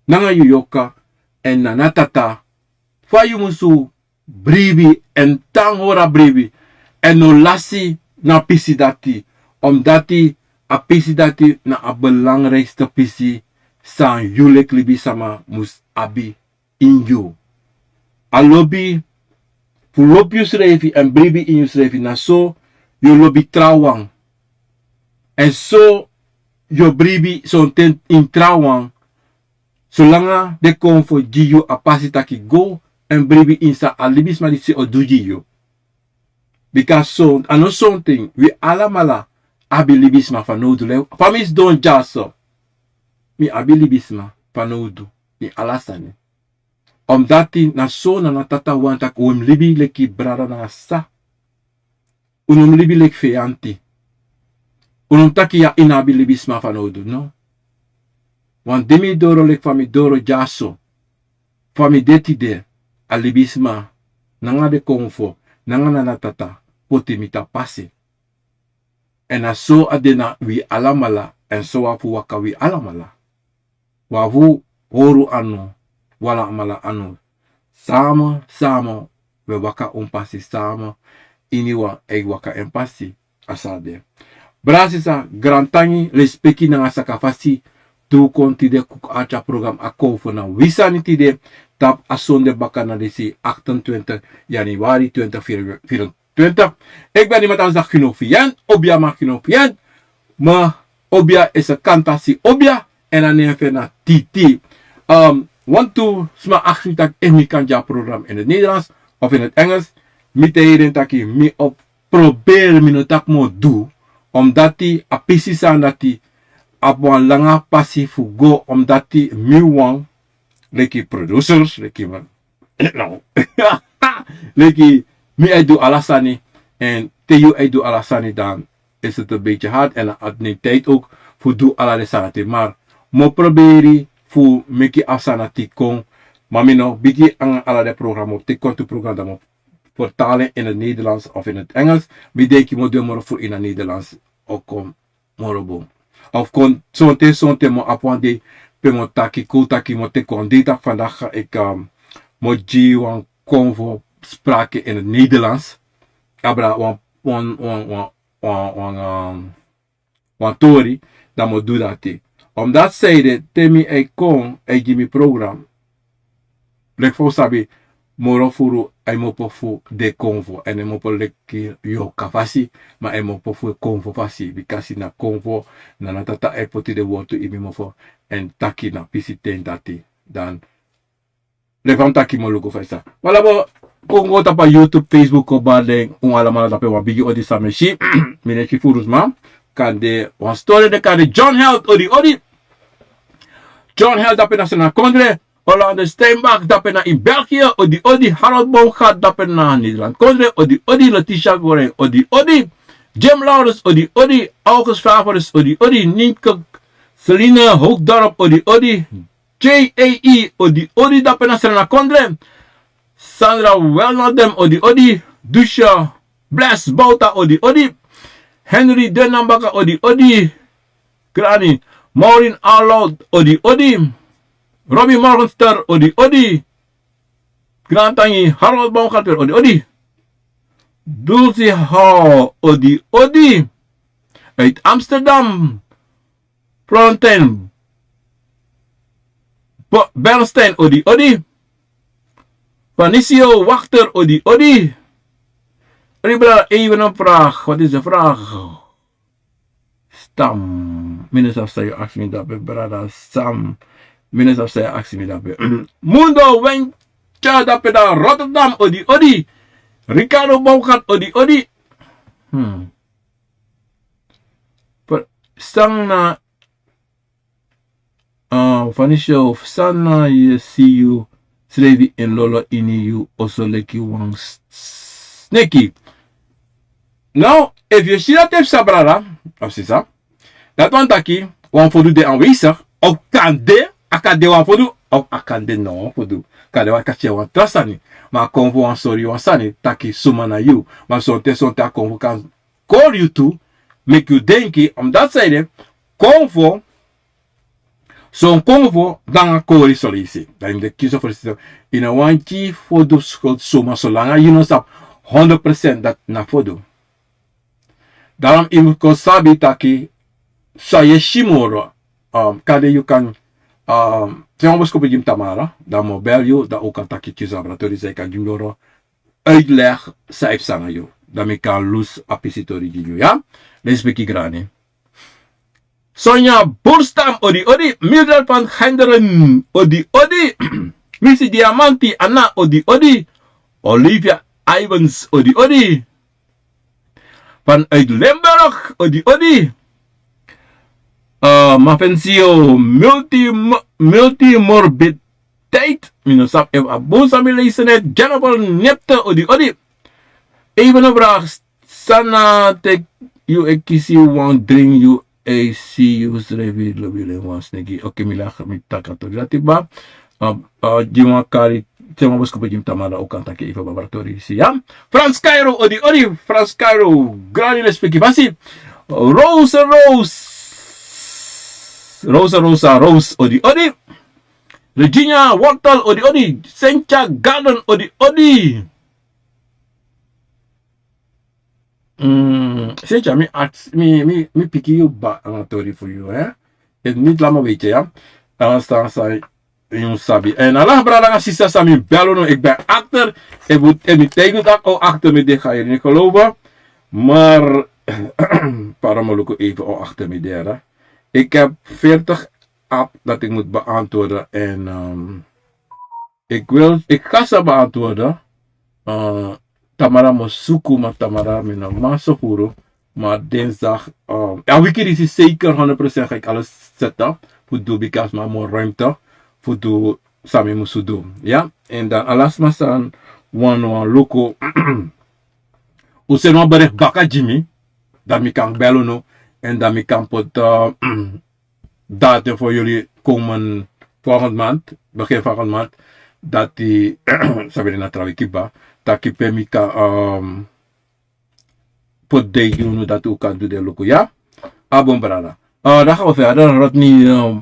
nanga yu yoka èn na na tata fa yu musu bribi èn tan hori a bribi èn no lasi na a pisi dati. Omdati a pisi dati na a belangrikste pisi san yu leki libisama mus abi ini yu. A lobi fu lobi yusrefi èn bribi ini yusrefi na so yu o lobi trawan. Èn so yu o bribi sonten ini trawan solanga den kon fu gi yu a pasi taki go èn bribi ini san a libisma disi o du gi yu. Bika a no sonten wi alamala abi libisma fanowdu leki fa mi sidon dyaso. Mi abi libisma fanowdu ini ala sani. Omdati na so na na tata wani tak' un mus libi leki brada nanga sisa. Un no mus libi leki feyanti. Un no mus taki ya yu no abi libisma fanowdu no. Wan di mi doro leki fa mi doro dyaso fa mi de tide a libisma nanga den konfo nanga na na tata poti mi tan pasi. Èn na so a de na wi alamala èn so wan fu waka wi alamala. Wan fu hori unu anu, wi alamala anu. Sama, sama, wi e waka un pasi sama, iniwan e waka en pasi, a so a de. Brada, sisa, grantangi, lespeki nanga sakafasi, di un kon tide kon arki a program Akomfo na wi sani tide, tapu a sonde bakadina disi achtentwintig januari twintig vierentwintig. Efu a nen mi e taki, Gino Fien, obia, ma Gino Fien, ma obia is a kantasi obia, èn a nen fu en na Titi. Ehm, wantu sma aksi mi taki efu mi kan gi a program in het Nederlands of in het Engels. Mi taigi den taki mi o proberi, mi no taki mi o du, omdati a pisi sani dati abi wan langa pasi fu go, omdati mi wan leki producers, leki mi, no. Leki mi e du ala sani, èn te yu e du ala sani, dan is het een beetje hard, èn a ati nen tijd ook fu du ala den sani dati. Maar mi o proberi fu meki a sani dati kon, ma mi no bigin nanga ala den program, mi o teki wantu program, dan mi o vertalen in het Nederlands of in het Engels. Mi denki mi o du en moro fu ini a Nederlands, o kon moro bun. Of kon sonten, sonten mi o abi wan dei pe mi o taki, kon taki mi o teki wan dei taki vandaag ga ik, ehm, mi o gi wan Akomfo sprake in het Nederlands. Abra wan, wan, wan, wan, wan, wan, ehm, wan tori, dan mi o du dati. Omdati san ede, te mi e kon, e gi mi program, leki fa un sabi, moro furu e kmopo fu den Akomfo, èn e kmopo leki yorka fasi, ma e kmopo fu Akomfo fasi, bikasi na Akomfo, na a tata e poti den wortu ini mi mofo, èn taki na pisi ten dati. Dan leki fa mi taki, mi o luku fa a sa. Wala, kon go tapu a YouTube, Facebook, kon bari den, un alamala dape, wan bigi odi san mi e si. Mi no e si furu sma. Kande wan stori de, kande John Held, odi odi. John Held dape na Sranan Kondre. Orlando Steinbach dape na in België, odi odi. Harold Bongard dape na Nederland Kondre, odi odi. Letitia Goren, odi odi. Jim Laurens, odi odi. August Favorus, odi odi. Nienke Celine Hoogdorp, odi odi. J A E, odi odi dape na Sranan Kondre. Sandra Welnadem, odi odi. Dusha Bless Bouta, odi odi. Henry Denambaka, odi odi. Granny Maureen Arnold, odi odi. Robbie Morgenster, odi odi. Grantangi Harold Baumgartner, odi odi. Dulcie Hall, odi odi. Uit Amsterdam, Florentijn Bo-, Bernstein, odi odi. Vanicio Wachter, odi odi. Ribra, even een vraag. Wat is de vraag? Stam. Mi no sabi san yu aksi mi dape, brada Sam. Mi no sabi san yu aksi mi dape. Mundo Wencha dape na Rotterdam, odi odi. Ricardo Baumgart, odi odi. Hmm. Pe-, san na, ah, Vanisha, san na yu e si yusrefi inlolo ini yu oso leki wan s-, s-, sneki. Now, efu yu si dati, efu sa brada of sisa, dati wani taki wan fodu de aanwezig, of kande a kan de wan fodu, of a kan de no wan fodu. Kande wan kati wan tra sani, ma a kon fu wan sori wan sani taki suma na yu. Ma sonten, sonten a kon fu kan kori yu tu, meki yu denki, omdat san ede, kon fu, son kon fu, dan a kori soleisi. Dan yu de kisi fu, yu no wani gi fodu skuld suma solanga yu no sabi honderd procent dati na fodu. Daarom yu mus kon sabi taki, san yu e si moro, um, kande yu kan, um, seni wan boskopu gi mi tamara, dan mi o bel yu, dan un kan taki kisi laboratori, san yu kan gi mi moro uitleg san e psa na yu. Dan mi kan lusu a pisi tori gi yu, ya? Lespeki grani. Sonja Burstam, odi odi. Mildred van Genderen, odi odi. Missy Diamanti, Anna, odi odi. Olivia Ivans, odi odi. Vanuit Limburg, odi odi. Eh, Mafensio, multi-, multimorbid tijd. Mi no sabi efu a bun san mi leisi net. Jennifer Nepte, odi odi. Even een vraag. San na te yu e kisi wan dringi, yu e si yusrefi lobi leki wan sneki. Oké, mi lagi, mi taki a tori dati kba. Ah, ah, gi mi wan kari, seni wan boskopu gi mi tamara, un kan taki even laboratori, si, ya. Frans Cairo, odi odi. Frans Cairo, grani, lespeki fasi. Rose Rose. Rosa Rosa Rose, odi odi. Regina Wortel, odi odi. Sentia Garden, odi odi. Mm, Sentia, mi aks, mi, mi, mi piki yu ba, a tori fu yu, hè? Efu mi lama weti, ya. A sta, sta, yu sabi. En ala brada nanga sisa san mi bel unu, ik ben achter. Efu, efu mi tegen dat o achter mi de, ga je niet geloven. Maar, pardon, maar luku even o achter mi de, hè? Ik heb veertig app dat ik moet beantwoorden en, ehm, ik wil, ik ga ze beantwoorden. Eh, Tamara Mosuku, maar Tamara, mi no man so furu. Maar dinsdag, eh, ja, wiki disi zeker honderd procent ga ik alles zetten. Voor doe, because maar meer ruimte. Voor doe, sami musu doe. Ja, en dan alasma san wan wan luku. Un seni wan bericht baka gi mi. Dan mi kan bel unu. En dan mi kan poti, eh, datum voor jullie komen volgende maand, begin volgende maand, dat die, sabi na trawi kiba, taki pe mi kan, ehm, poti dei gi unu dat un kan du den luku, ya? A bun, brada. Eh, dan gaan we verder. Rodney, ehm,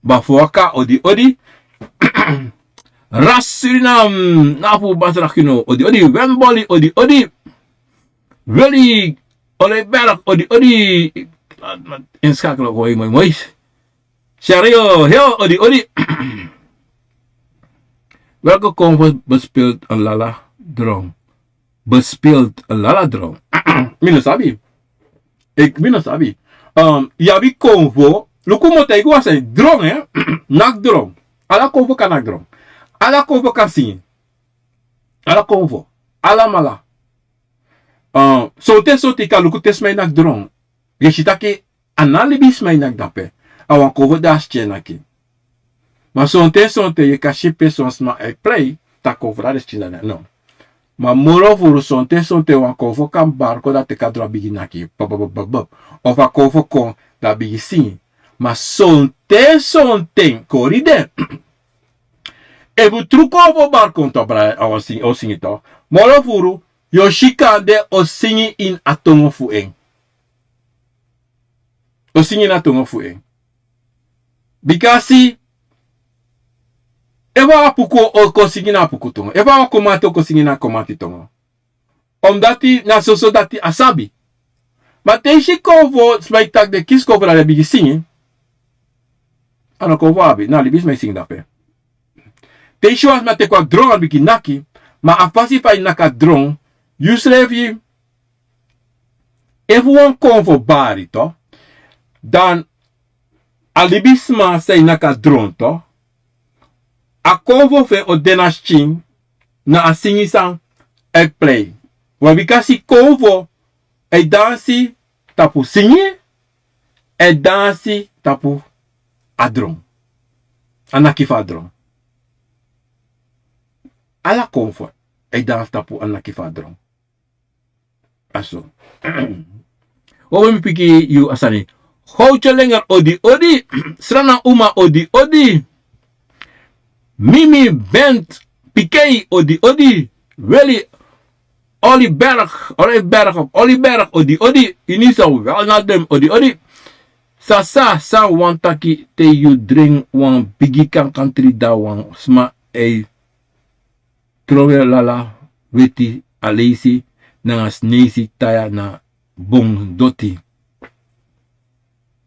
Bafuaka, odi, odi. Ras Suriname, na fu Basra Kino, odi, odi. Wemboli, odi, odi. Willy Oleiberg, odi, odi. Inschakelen, hoi, mooi, mooi. Shario, heel, odi, odi. Welke convo bespeelt een lala drong? Bespeelt een lala drong? Mi no sabi. Ik, mi no sabi. Ehm, yu abi convo. Luku, mi o taigi wan sani, drong, hè? Naki drong. Ala convo kan naki drong. Ala convo kan singi. Ala convo. Alamala. Ehm, sonten, sonten yu kan luku te sma e naki drong. Yu e si taki a no libisma e naki dape. A wan convo di a skin e naki. Ma sonten, sonten yu kan si pe son sma e prei, taki convo dati e skin dati, no. Ma moro furu, sonten, sonten wan convo kan barko, dati teki a drong, a bigin naki. Bab, bab, bab, bab. Of a convo kon, dan a bigin singi. Ma sonten, sonten, kori de. Efu tru convo barko, to, brada, a o singi, o singi, to. Moro furu, yu o si kande o singi ini a tongo fu en. O singi na tongo fu en. Bikasi, efu a Apuku, o kon singi na Apuku tongo. Efu a Komanti, o kon singi na Komanti tongo. Omdati na soso dati a sabi. Ma te yu si convo, sma e taki den kisi convo, dan den bigin singi. A no convo a abi, na libisma e singi dape. Te yu si wan sma teki wan drong, a bigin naki, ma a fasi fa yu naki a drong, yusrefi, efu wan convo bari, to, dan a libisma san e naki a drong, to, a convo fu en o de na skin, na a singi san e prei. Wan, bikasi convo e dansi tapu singi, e dansi tapu a drong. A naki fu a drong. Ala convo e dansi tapu a naki fu a drong. A so. O, mi piki yu a sani. Houtsje Lenger, odi, odi. Srana Uma, odi, odi. Mimi Bent Pikei, odi, odi. Willy Oliberg, Oliberg, Oliberg, odi, odi. Inisa, wel na dem, odi, odi. Sasa, san wani taki te yu dringi wan bigi kankantri, dan wan sma e trowe lala weti, aleisi nanga sneisi, taya na bun doti.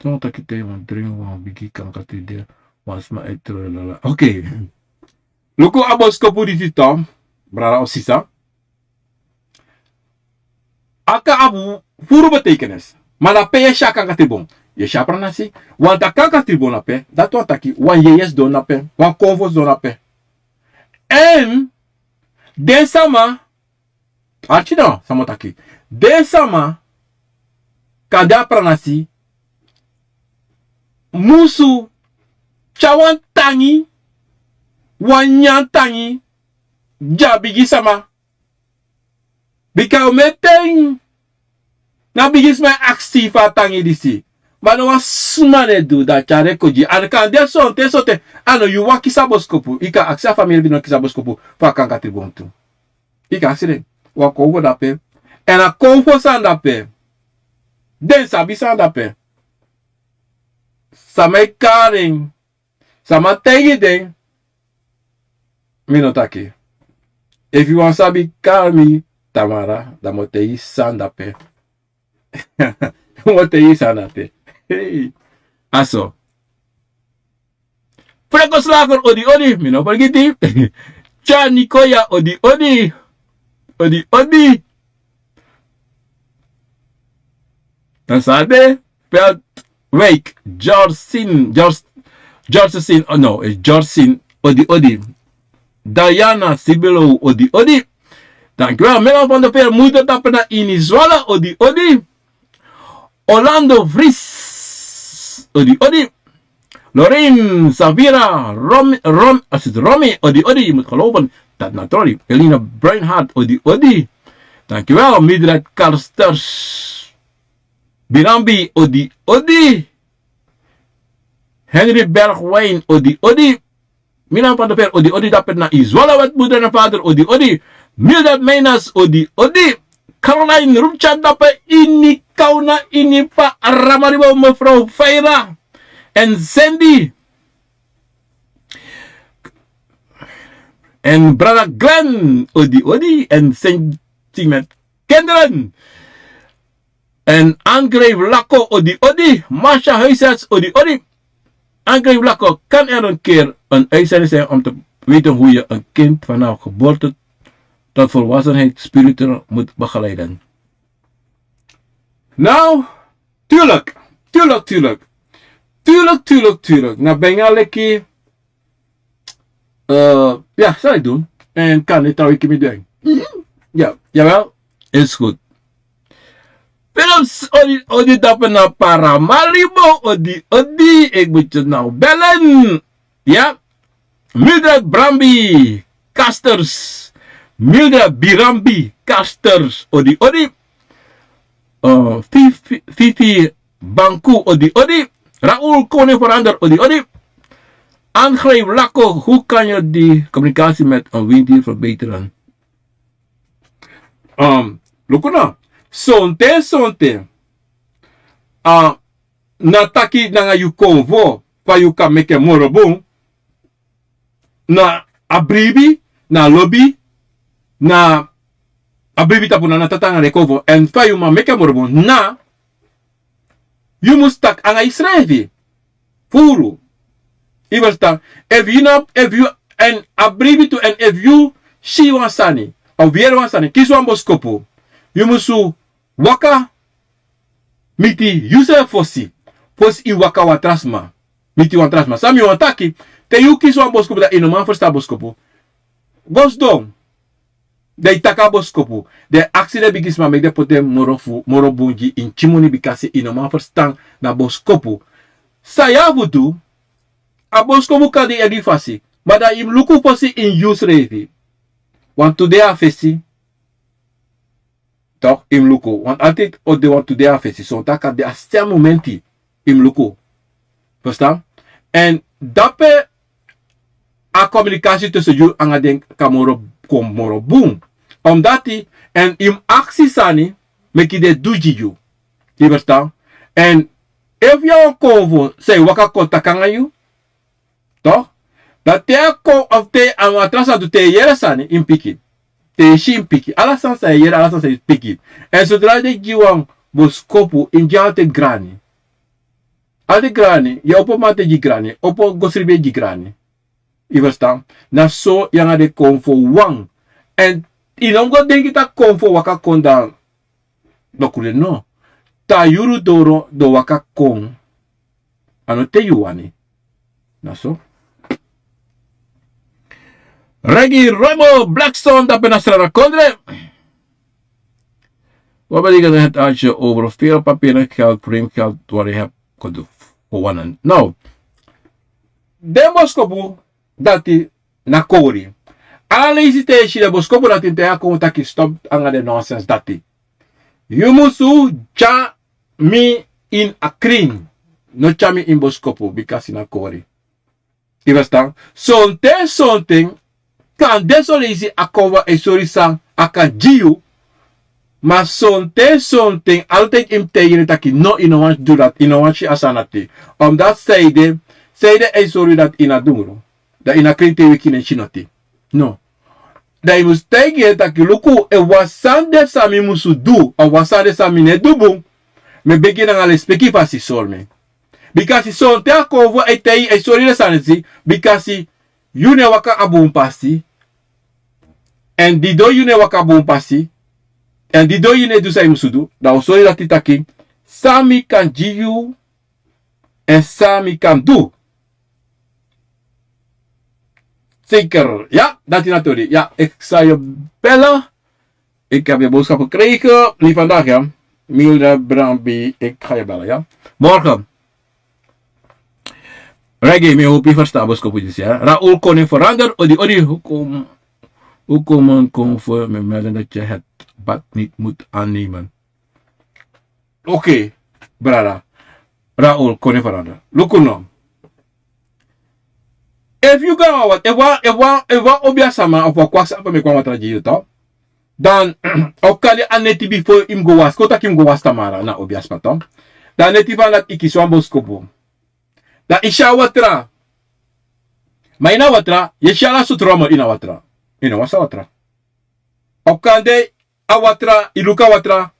San wani taki te yu dringi wan bigi kankantri, dan wan sma e trowe lala. Oké. Luku a boskopu disi, to, brada of sisa. A kan abi furu betekenis. Ma na pe yu e si a kankatribon. Yu e si a pranasi. Want a kankatribon na pe, dati wani taki wan yeye sidon na pe, wan konfo sidon na pe. Èn den sama, arki no, san mi o taki. Den sama, kande a pranasi, musu tyari wan tangi, wan nyan tangi, gi a bigi sama. Bika o meki ten na bigi sma e aksi fu a tangi disi. Ma no wan sma no e du dati, a no e kon gi. Èn kande sonten, sonten, a no yu wan kisi a boskopu. Yu kan aksi a famiri di no kisi a boskopu fu a kankatribon tu. Yu kan aksi den. Wan konfo de ape. Èn a konfo sani de ape. Den sabi san de ape. Sama e kari en. Sama taigi den, mi no taki. Efu yu wani sabi, kari mi tamara, dan mi o taigi san dape. Mi o taigi san dape. Hei. A so. Freko Slager, odi odi, mi no fergiti. Tya Nikoya, odi odi. Odi odi. Dan san de, Veldwijk, George Sin, George, George Sin, oh no, eh, George Sin, odi odi. Diana Sibilo, odi odi. Dankjewel. Mela van de Veer, moeder dape na ini Zwolle, odi odi. Orlando Vries, odi odi. Lorraine Savira, Romy, Rom, als het Romy, odi odi, je moet geloven dat natuurlijk. Elina Breinhart, odi odi. Dankjewel. Mildred Karsters, Birambi, odi odi. Henry Bergwijn, odi odi. Milan van de Ver, odi odi dape na Izwala, wat moeder en vader, odi odi. Mildred Meinas, odi odi. Caroline Rupchan dape ini Kauna, ini Paramaribo, mevrouw Feira. En Sandy. En brada Glenn, odi odi. En Sentimen Kendren. En Angreep Lako, odi odi. Masha Huisarts, odi odi. Angreep Lako, kan er een keer een uitzending zijn om te weten hoe je een kind vanaf geboorte tot volwassenheid spiritueel moet begeleiden? Nou, tuurlijk. Tuurlijk, tuurlijk. Tuurlijk, tuurlijk, tuurlijk. Na benga leki. Eh, ya, san e du. En kan e trouwe ki mi du en. Ya, jawel. Is goed. Philips, odi, odi dape na Paramaribo, odi, odi, ik moet je nou bellen. Ja. Mildred Brambi, Kasters. Mildred Birambi, Kasters, odi, odi. Eh, Fifi, Fifi Banku, odi, odi. Raoul Koning Verander, odi, odi. Angreep Lako, hoe kan je die communicatie met een winddier verbeteren? Um, luku no. Sonten, sonten. Ah, na taki nanga yu konfo, fa yu kan meki en moro bun. Na a bribi, na a lobi, na a bribi tapu na, na taki nanga den konfo. En fa yu man meki en moro bun. Na, yu mus taki nanga yusrefi. Furu. Yu ferstan? Efu yu no, efu yu, en a bribi tu, en efu yu si wan sani, of yere wan sani, kisi wan boskopu. Yu musu waka miti yusrefi fosi. Fosi yu waka wan tra sma. Miti wan tra sma. San mi wani taki, te yu kisi wan boskopu, dan yu no man ferstan a boskopu. Go sidon. Den e taki a boskopu. Den e aksi den bigisma meki den poti den moro fu, moro bun gi yu, moni, bikasi yu no man ferstan na boskopu. San yu abi fu du, a boskopu kan de ini fasi. Ma dan yu mus luku fosi ini yusrefi. Wantu de a fesi. Toch, yu mus luku. Want altijd o de wantu de a fesi. Sonten a kan de a seti a momenti. Yu mus luku. Verstaan? En dape a communicatie tussen yu nanga den kan moro, kon moro bun. Omdat yu, en yu mus aksi sani, meki den du gi yu. Yu verstaan? En efu yu a wan konfo san e waka kon taki nanga yu, toch? Dan te a kon of te a wan tra sani tu, te yu yere sani, yu mus piki. Te yu si, yu mus piki. Ala sani san yu yere, ala sani san yu piki. En zodra den gi wan boskopu, yu mus gi en altijd grani. Altijd grani, yu e opo mante gi grani, opo go sribi gi grani. Yu verstan? Na so yu nanga den konfo wan. En yu no mus go denki taki konfo waka kon dan. Dokule no. Te a yuru doro, den o waka kon. A no te yu wani. Na so. Regi Remo Blackstone, dape na Srara Kondre. Wat betekent het als je over veel papieren geld, vreemd geld, wat je hebt gedoefd voor wannen? Nou, den boskopu dati na kori. Ala leisi te yu si den boskopu dati, te yu kon taki stop nanga den nonsens dati. Yu musu tyari mi ini a krin. No tyari mi ini boskopu, bikasi na kori. Yu verstan? Sonten, sonten, kan de son leisi a konfo e sori san a kan gi yu. Ma sonten, sonten, altijd yu mus taigi en taki no, yu no wani du dati, yu no wani si a sani dati. Omdat sanede, Sanede a e sori yu dati yu na dungru? Dan yu na krin te yu e kini en sinoti. No. Dan yu mus taigi en taki luku, efu wan sani de san mi musu du, of wan sani de san mi no e du bun, mi e begi nanga lespeki fu a sisori mi. Bikasi sonten a kon fu a e taigi, a e sori yu den sani disi, bikasi yu no e waka a bun pasi. Èn didon yu no e waka a bun pasi, èn didon yu no e du san yu musu du, dan a o sori dati taki san mi kan gi yu, èn san mi kan du. Zeker. Ya, dati na tori. Ya, ik sa yu bellen. Ik heb je boodschap gekregen. Niet vandaag, ja. Mildred Brambi, ik ga je bellen, ja. Morgen. Reggae, mi hopi verstaan boodschap, dus, ja. Raoul Koning verander, odi, odi, hoe kom, hoe komen kon voor me melden dat je het bad niet moet aannemen? Oké, brada. Raoul, kon yu verander. Luku no. Efu yu go na wan, efu wan, efu wan, efu wan obiasma of wan kwaksa meki wan watra gi yu, dan a o kari a neti bifo yu mus go wasi. Kon taki yu mus go wasi tamara na obiasma, dan a neti fu en dati yu kisi wan boskopu. Dan yu si a watra. Ma ini a watra, yu e si ala sortu rommel ini a watra. Yu no wasi a watra. Of kande a watra, yu luku a watra,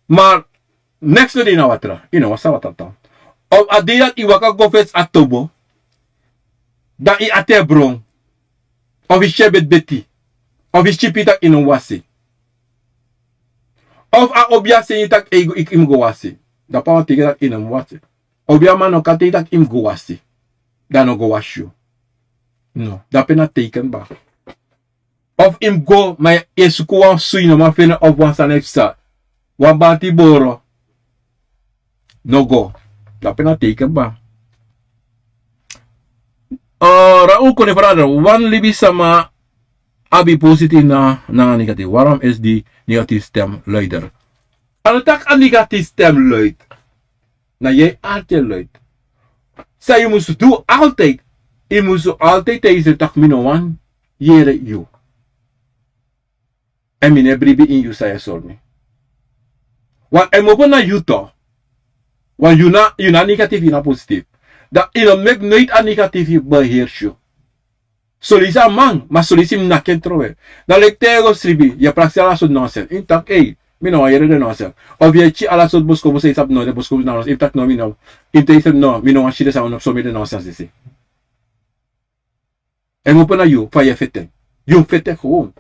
ma neks no de ini a watra, yu no wasi a watra tan. Of a dei dati yu waka go fesi a tobo, dan yu ati e bron, of yu si en betibeti, of yu si pita, yu no wasi. Of a obia seni yu taki yu mus go wasi, dan pe a wani teki dati yu no mus wasi. Obiaman no kan teki dati yu mus go wasi, dan a no go wasi yu. No, dape na teiken kba. Of yu mus go, ma yu e suku wan sui, no man feni, of wan sani e psa, wan banti boro, no go. Dape na teiken kba. Eh, Raoul kon yu verander, wan libisma abi positief na, nanga negatief. Waarom is die negatief stem luider? A no taki a negatief stem luid. Na yu e arki en luid. San yu musu du altijd, yu musu altijd taigi yu taki mi no wani yere yu. Èn mi no e bribi ini yu san yu e sori mi. Want a mus opo na yu toch. Want yu na, yu na negatief, yu na positief. Dan yu no meki noiti a negatief beheersi yu. Son leisi a man, ma son leisi yu mus naki en trowe. Dan leki te yu e go sribi, yu e prakseri ala sortu nonsens. Yu mus taki, ei, mi no wani yere den nonsens. Of yu e si ala sortu boskopu san yu sabi, no, den boskopu na nonsens. Yu mus taki no, mi no. Yu mus taigi yu srefi no, mi no wani si den sani, no, so mi den nonsens disi. A mus opo na yu fa yu e feti en. Yu mus feti en gewoon.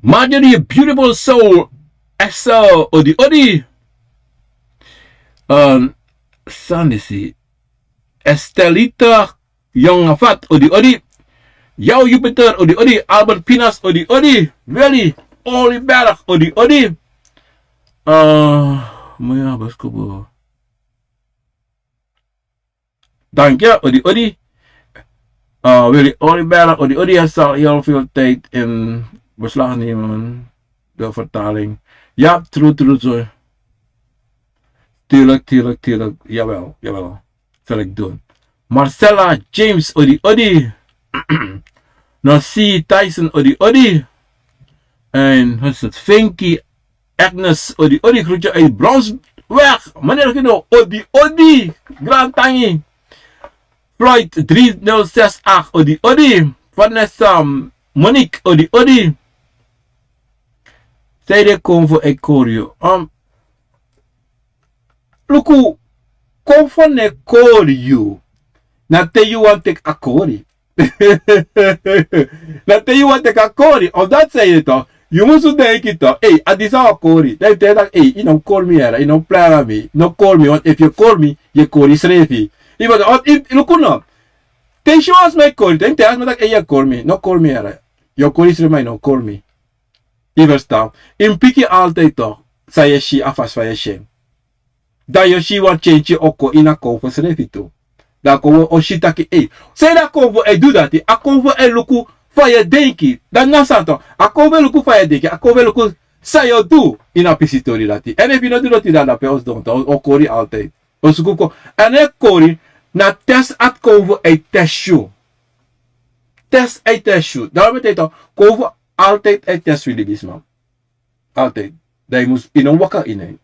Marjorie, beautiful soul. Esther, odi odi. Ehm, san disi. Estelita, Young Fat, odi odi. Yao Jupiter, odi odi. Albert Pinas, odi odi. Willy Oliberg, odi odi. Eh, moya boskopu. Dank je, odi odi. Eh, Willy Oliberg, odi odi. Het zal heel veel tijd in beslag nemen, de vertaling. Ja, true, true, true. Tuurlijk, tuurlijk, tuurlijk. Jawel, jawel. Zal ik doen. Marcella James, odi odi. Nancy Tyson, odi odi. En wat is het? Finky Agnes, odi odi, groetje uit Brownsweg. Meneer Gino, odi odi. Grand Tangi. Floyd drie nul zes acht, odi odi. Vanessa Monique, odi odi. Zij de kon voor ik hoor je. Um, luku, kon voor ne kori yu. Na te yu wani teki a kori. Na te yu wani teki a kori. Of dati san yu de toch. Yu musu denki toch. Ei, a disi a kori. Dan yu te taki, ei, yu no kori mi yere. Yu no planga mi. No kori mi, want efu yu kori mi, yu e kori yusrefi. Yu baka, want yu, luku no. Te yu si wan sma e kori, te yu si wan sma taki, ei, yu e kori mi. No kori mi yere. Yu o kori yusrefi, ma yu no kori mi. Yu ferstan? Yu mus piki altijd toch san yu e si, a fasi fa yu e si en. Dan yu o si wan tyentye o kon ini a kowfu srefi tu. Dan a kowfu o si taki, ei, sanede a kowfu e du dati? A kowfu e luku fa yu e denki. Dan na sani toch. A kowfu e luku fa yu e denki. A kowfu e luku san yu o du ini a pisitori dati. Èn efu yu no du dati, dan dape o sidon, dan o kori altijd. O suku kon. Èn a kori, na test a kowfu e test yu. Test a e test yu. Dan wi e taki toch, kowfu altijd e test wi libisma. Altijd. Dan yu mus, yu no mus waka ini en.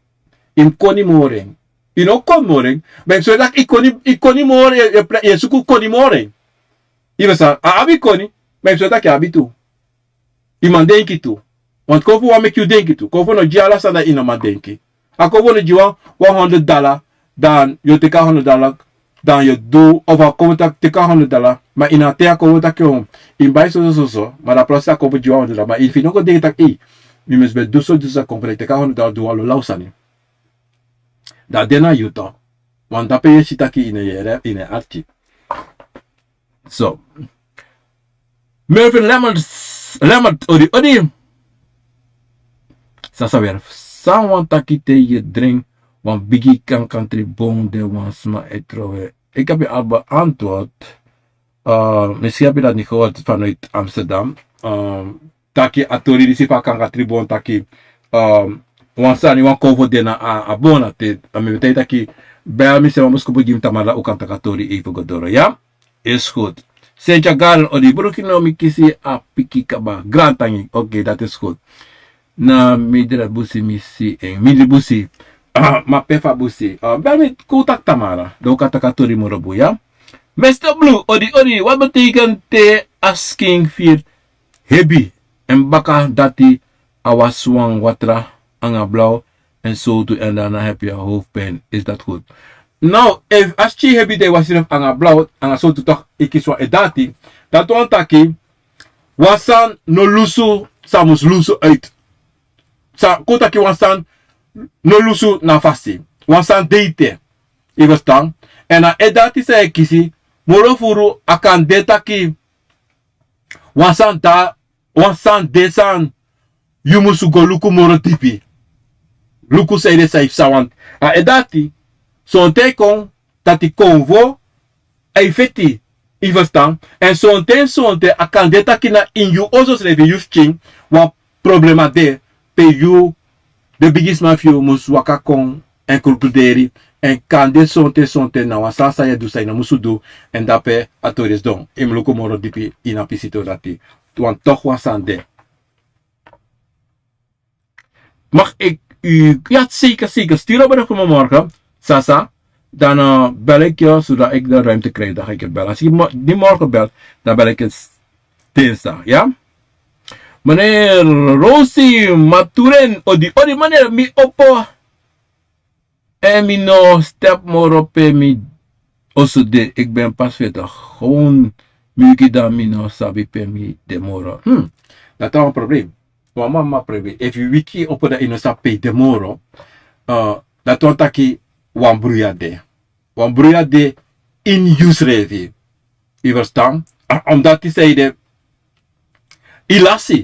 Yu mus koni moro en. Yu no kon moro en. Ma yu mus weti tak' yu koni moro, yu e suku koni moro en. Yu mus san a abi koni. Ma yu mus weti tak' yu abi tu. Yu man denki tu. Want kon fu wan meki yu denki tu. Kon fu no gi ala sani dan yu no man denki. A kon fu no gi wan wan hondro dala. Dan yu o teki a hondro dala. Dan yu o du of a kon fu taki teki a hondro dala. Ma ini a ten a kon fu taki yu mus bai soso soso ma dan a prosi a kon fu gi wan hondro dala ma efu yu no kon denki taki ei, mi mus ben du so du so a kon fu taki teki a hondro dala du wan lo law sani. Dan a de na yu to. Wan dape yu e si taki ini en arki. So, mervin lemond odi odi. Sasa weri san wan taki te yu e dringi wan bigi kankantribon de wan sma e trowe. Eki abi alba antwoord. Mi si abi dati ni geword vanuit amsterdam. Taki a tori disi fu a kankantribon taki wan sani wan kon fu de na a bon na te a mi ben taki. Bel mi sema muskopu gi mi tamara un kan taki a tori even go doro ya. Is goed. Sentya garen odi bruki no mi kisi a piki kaba grantangi. Oke dati is goed. Na midri busi mi si en midri busi. Ma pe fu a busi bel mi kon un taki tamara dan un kan taki a tori moro bun ya. Mester blu odi odi wat beteken te a skin firi hebi. Èn baka dati a wasi wan watra nanga blaw èn sowtu èn dan na hebi a howfpen is dati gudu? Now efu a skin hebi dan e wasi srefi nanga blaw nanga sowtu toki e kisi wan e dati. Dati wani taki wan sani no lusu san mus lusu uit. San kon taki wan sani no lusu na fasi wan sani de ete. Yu ferstan? Èn a e dati san yu e kisi moro furu a kan de taki wan sani de san yu musu go luku moro dipi. Luku san yu de san yu psa wanti a e dati. Sonten kon dati konfo a e feti. Yu ferstan? Èn sonten sonten a kan de taki na ini yu oso srefi yu skin wan problema de pe yu den bigisma fu yu mus waka kon èn krukru deri. Èn kande sonten sonten na wan sani san yu e du san yu no musu du. Èn dape a tori sidon yu mus luku moro dipi ini a pisi tori dati. Wan toki wan sani de. Mag ik u ja zeker zeker sturen op de morgen? Sasa dan bel ik je zodat ik de ruimte krijg dan ga ik je bellen als je niet morgen belt dan bel ik je dinsdag ja. Meneer Rosi Maturin odi odi meneer mi opo. En mi no step moro pe mi oso de ik ben pas veertig gewoon mi wiki dan mi no sabi pe mi de moro. Hmm. Dati na wan problem. Wan mama problem efu yu wiki opo dan yu no sabi pe yu de moro. Dati wani taki wan bruya de wan bruya de ini yu srefi. Yu ferstan? Omdati san yu de yu lasi.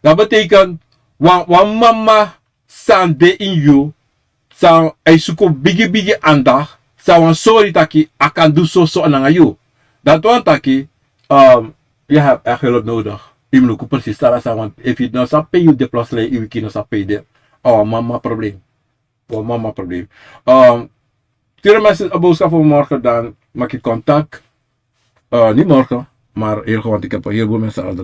Dati beteken wan mama san de ini yu san a e suku bigi bigi andak san wan sori taki a kan du soso nanga yu. Dati wani taki yu habi eki hulp nodigi. Yu mus luku presis sara san wani efu yu no sabi pe yu de ploslen yu wiki no sabi pe yu de. A wan mama problem. Wan mama problem. Tiri mi a boodschap fu morgen dan maki kontak. Ni morgen maar heel gewoon ik heb heel veel mensen al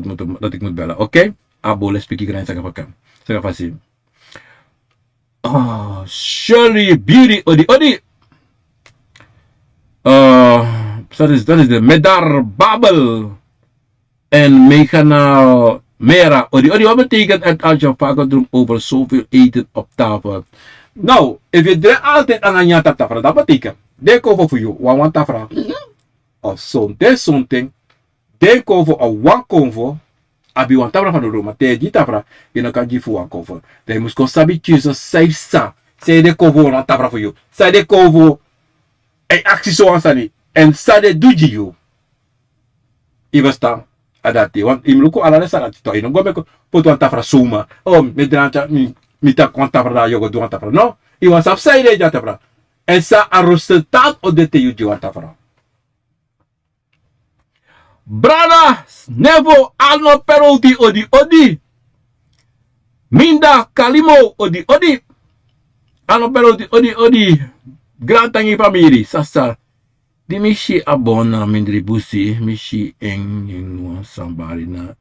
dat ik moet bellen oke. A bole spiki gren saka fasi. Shirley beauty odi odi. Dat is de medar babel. En megana mera odi odi wat betekent het als je vaker droomt over zoveel eten op tafel? Nou efu yu dringi altid nanga nyan tapu tafra dati beteken den konfo fu yu wan wan tafra. Of sonten sonten den konfo of wan konfo abi wan tafra fanowdu ma te yu gi tafra yu no kan gi fu wan konfo. Dan yu mus kon sabi kisi san yu psa san yu de konfo wan wan tafra fu yu san yu de konfo. A e aksi so wan sani èn san den du gi yu. Yu ferstan? A dati yu mus luku ala den sani dati yu no go meki poti wan tafra soma. Mi dranti mi taki wan tafra dan yu o go du wan tafra no. Yu wani sabi san yu de gi a tafra èn san a resultat o de te yu gi wan tafra. Brada nevo alno peroti odi odi. Minda kalimo odi odi. Alno peroti odi odi. Grantangi famiri sasa. Di mi si a bon na mindri busi mi si en en wan sambari na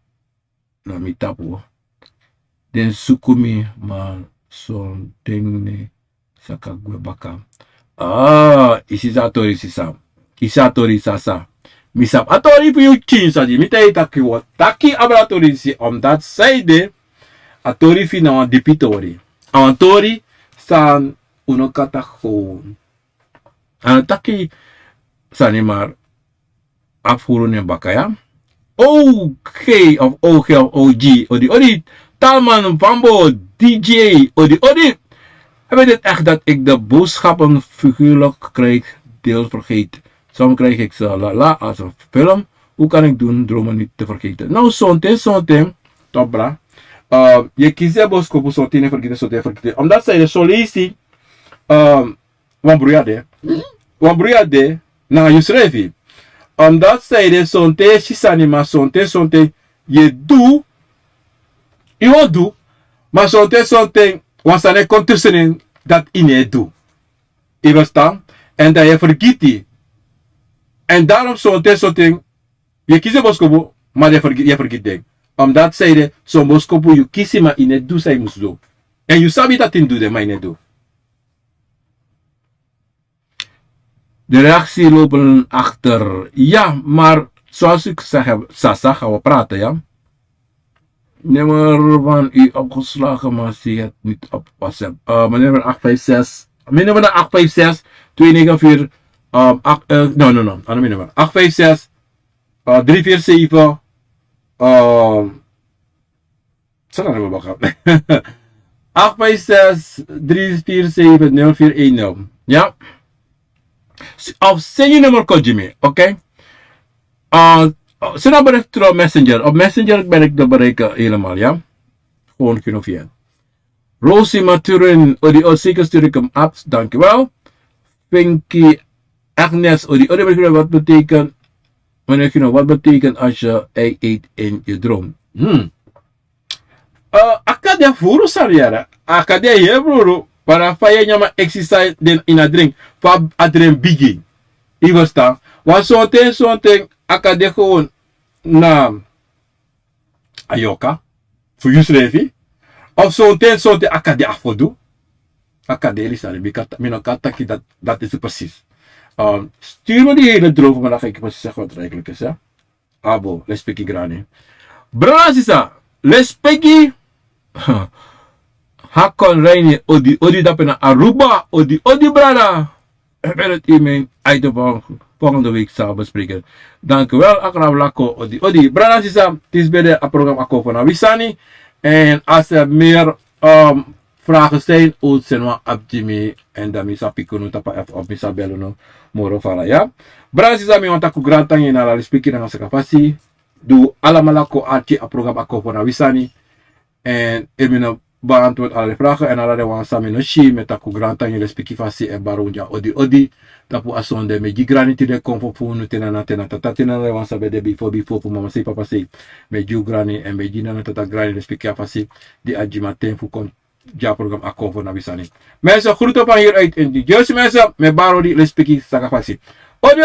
na mi tapu. Den suku mi ma sonten ne Saka gwe baka. Ah, yu si san a tori sisa. Yu si a tori sasa. Mi sabi a tori fu yu kin sani. Mi taigi yu taki wan taki abra tori si. Omdat san ede, a tori fu yu na wan dipi tori. A wan tori san un no kan taki. A no taki sani, maar a furu nen baka ya. O G of O G of O G, odi odi. Talman, Vambo, D J, odi odi. Heb je het echt dat ik de boodschappen figuurlijk krijg, deels vergeet? Soms krijg ik ze la la als een film. Hoe kan ik doen dromen niet te vergeten? Nou, sonten, sonten, top bra. Ehm, yu e kisi den boskopu, sonten yu no e fergiti, sonten yu e fergiti. Omdat san ede, son leisi, ehm, wan bruya de. Wan bruya de nanga yusrefi. Omdat san ede, sonten yu e si sani, ma sonten, sonten yu e du, yu wani du, ma sonten, sonten wan sani e kon tussenin dati yu no e du. Yu e ferstan? Èn dan yu e fergiti. Èn daarom sonten, sonten yu e kisi den boskopu, ma yu e fergi-, yu e fergiti den. Omdat san ede, son boskopu yu kisi, ma yu no e du san yu mus du. Èn yu sabi dati yu no du den, ma yu no e du. De reactie lopen achter. Ja, maar zoals ik zeg, heb, Sasa, gaan we praten, ja? Nummer van u opgeslagen, maar zie het niet op WhatsApp. Eh, mijn nummer acht vijf zes. Mijn nummer acht vijf zes, twee negen vier, eh, acht, eh, no, no, no, ano mijn nummer. Acht vijf zes, eh, drie vier zeven, eh, Saka na nummer baka. Acht vijf zes, drie vier zeven, nul vier een nul. Ja? Of send yu nummer kon gi mi, oké? Eh, send een bericht through Messenger. Op Messenger ben ik te bereiken helemaal, ja? Gewoon genoeg via. Rosie Maturin, odi, o, zeker stuur ik hem af, dankjewel. Pinky Agnes, odi, odi, wat betekent, meneer Gino, wat betekent als je ei eet in je droom? Hmm. Eh, a kan de furu sani yara. A kan de heri furu. Para fa yu e nyan, ma exercise den ini a dringi. Fa a dringi bigi. Yu e ferstan? Want sonten, sonten a kan de gewoon na a yoka fu yusrefi. Of sonten, sonten a kan de a fodu. A kan de, listen, mi kan ta-, mi no kan taki dat, dat is precies. Ehm, stuur me die hele droom, maar dan ga ik je precies zeggen wat het eigenlijk is, hè. Abo, lespeki grani. Brada sisa, lespeki. Hakon Reini, odi, odi, dape na Aruba, odi, odi, brada. We willen het in mijn item van volgende week zal bespreken. Dank u wel, Akrab Lako, odi, odi. Brada sisa, dit is bij de, eh, programma Akofo na Wisani. En als er meer, ehm, vragen zijn, o, send wan app gi mi, èn dan mi sa piki unu tapu a app of mi sa bel unu moro fara, ya. Brada sisa, mi wani taki un grantangi na ala lespeki nanga sakafasi. Di un alamala kon arki a programma Akofo na Wisani. Èn efu mi no beantwoord ala den vragen èn ala den wan san mi no si, mi e taki un grantangi, lespeki, fasi èn bari un gi a odi odi. Tapu a sonde mi e gi grani tide kon fu unu te na nana, te na tata, te na ala den wan san ben de bifo bifo fu mama sei, papa sei. Mi e gi un grani èn mi e gi nana, tata, grani lespeki a fasi di a gi mi a ten fu kon gi a programma Akofo na Wisani. Mensen, groeten van hieruit in New Jersey, mensen. Mi e bari odi, lespeki, sakafasi. Odi.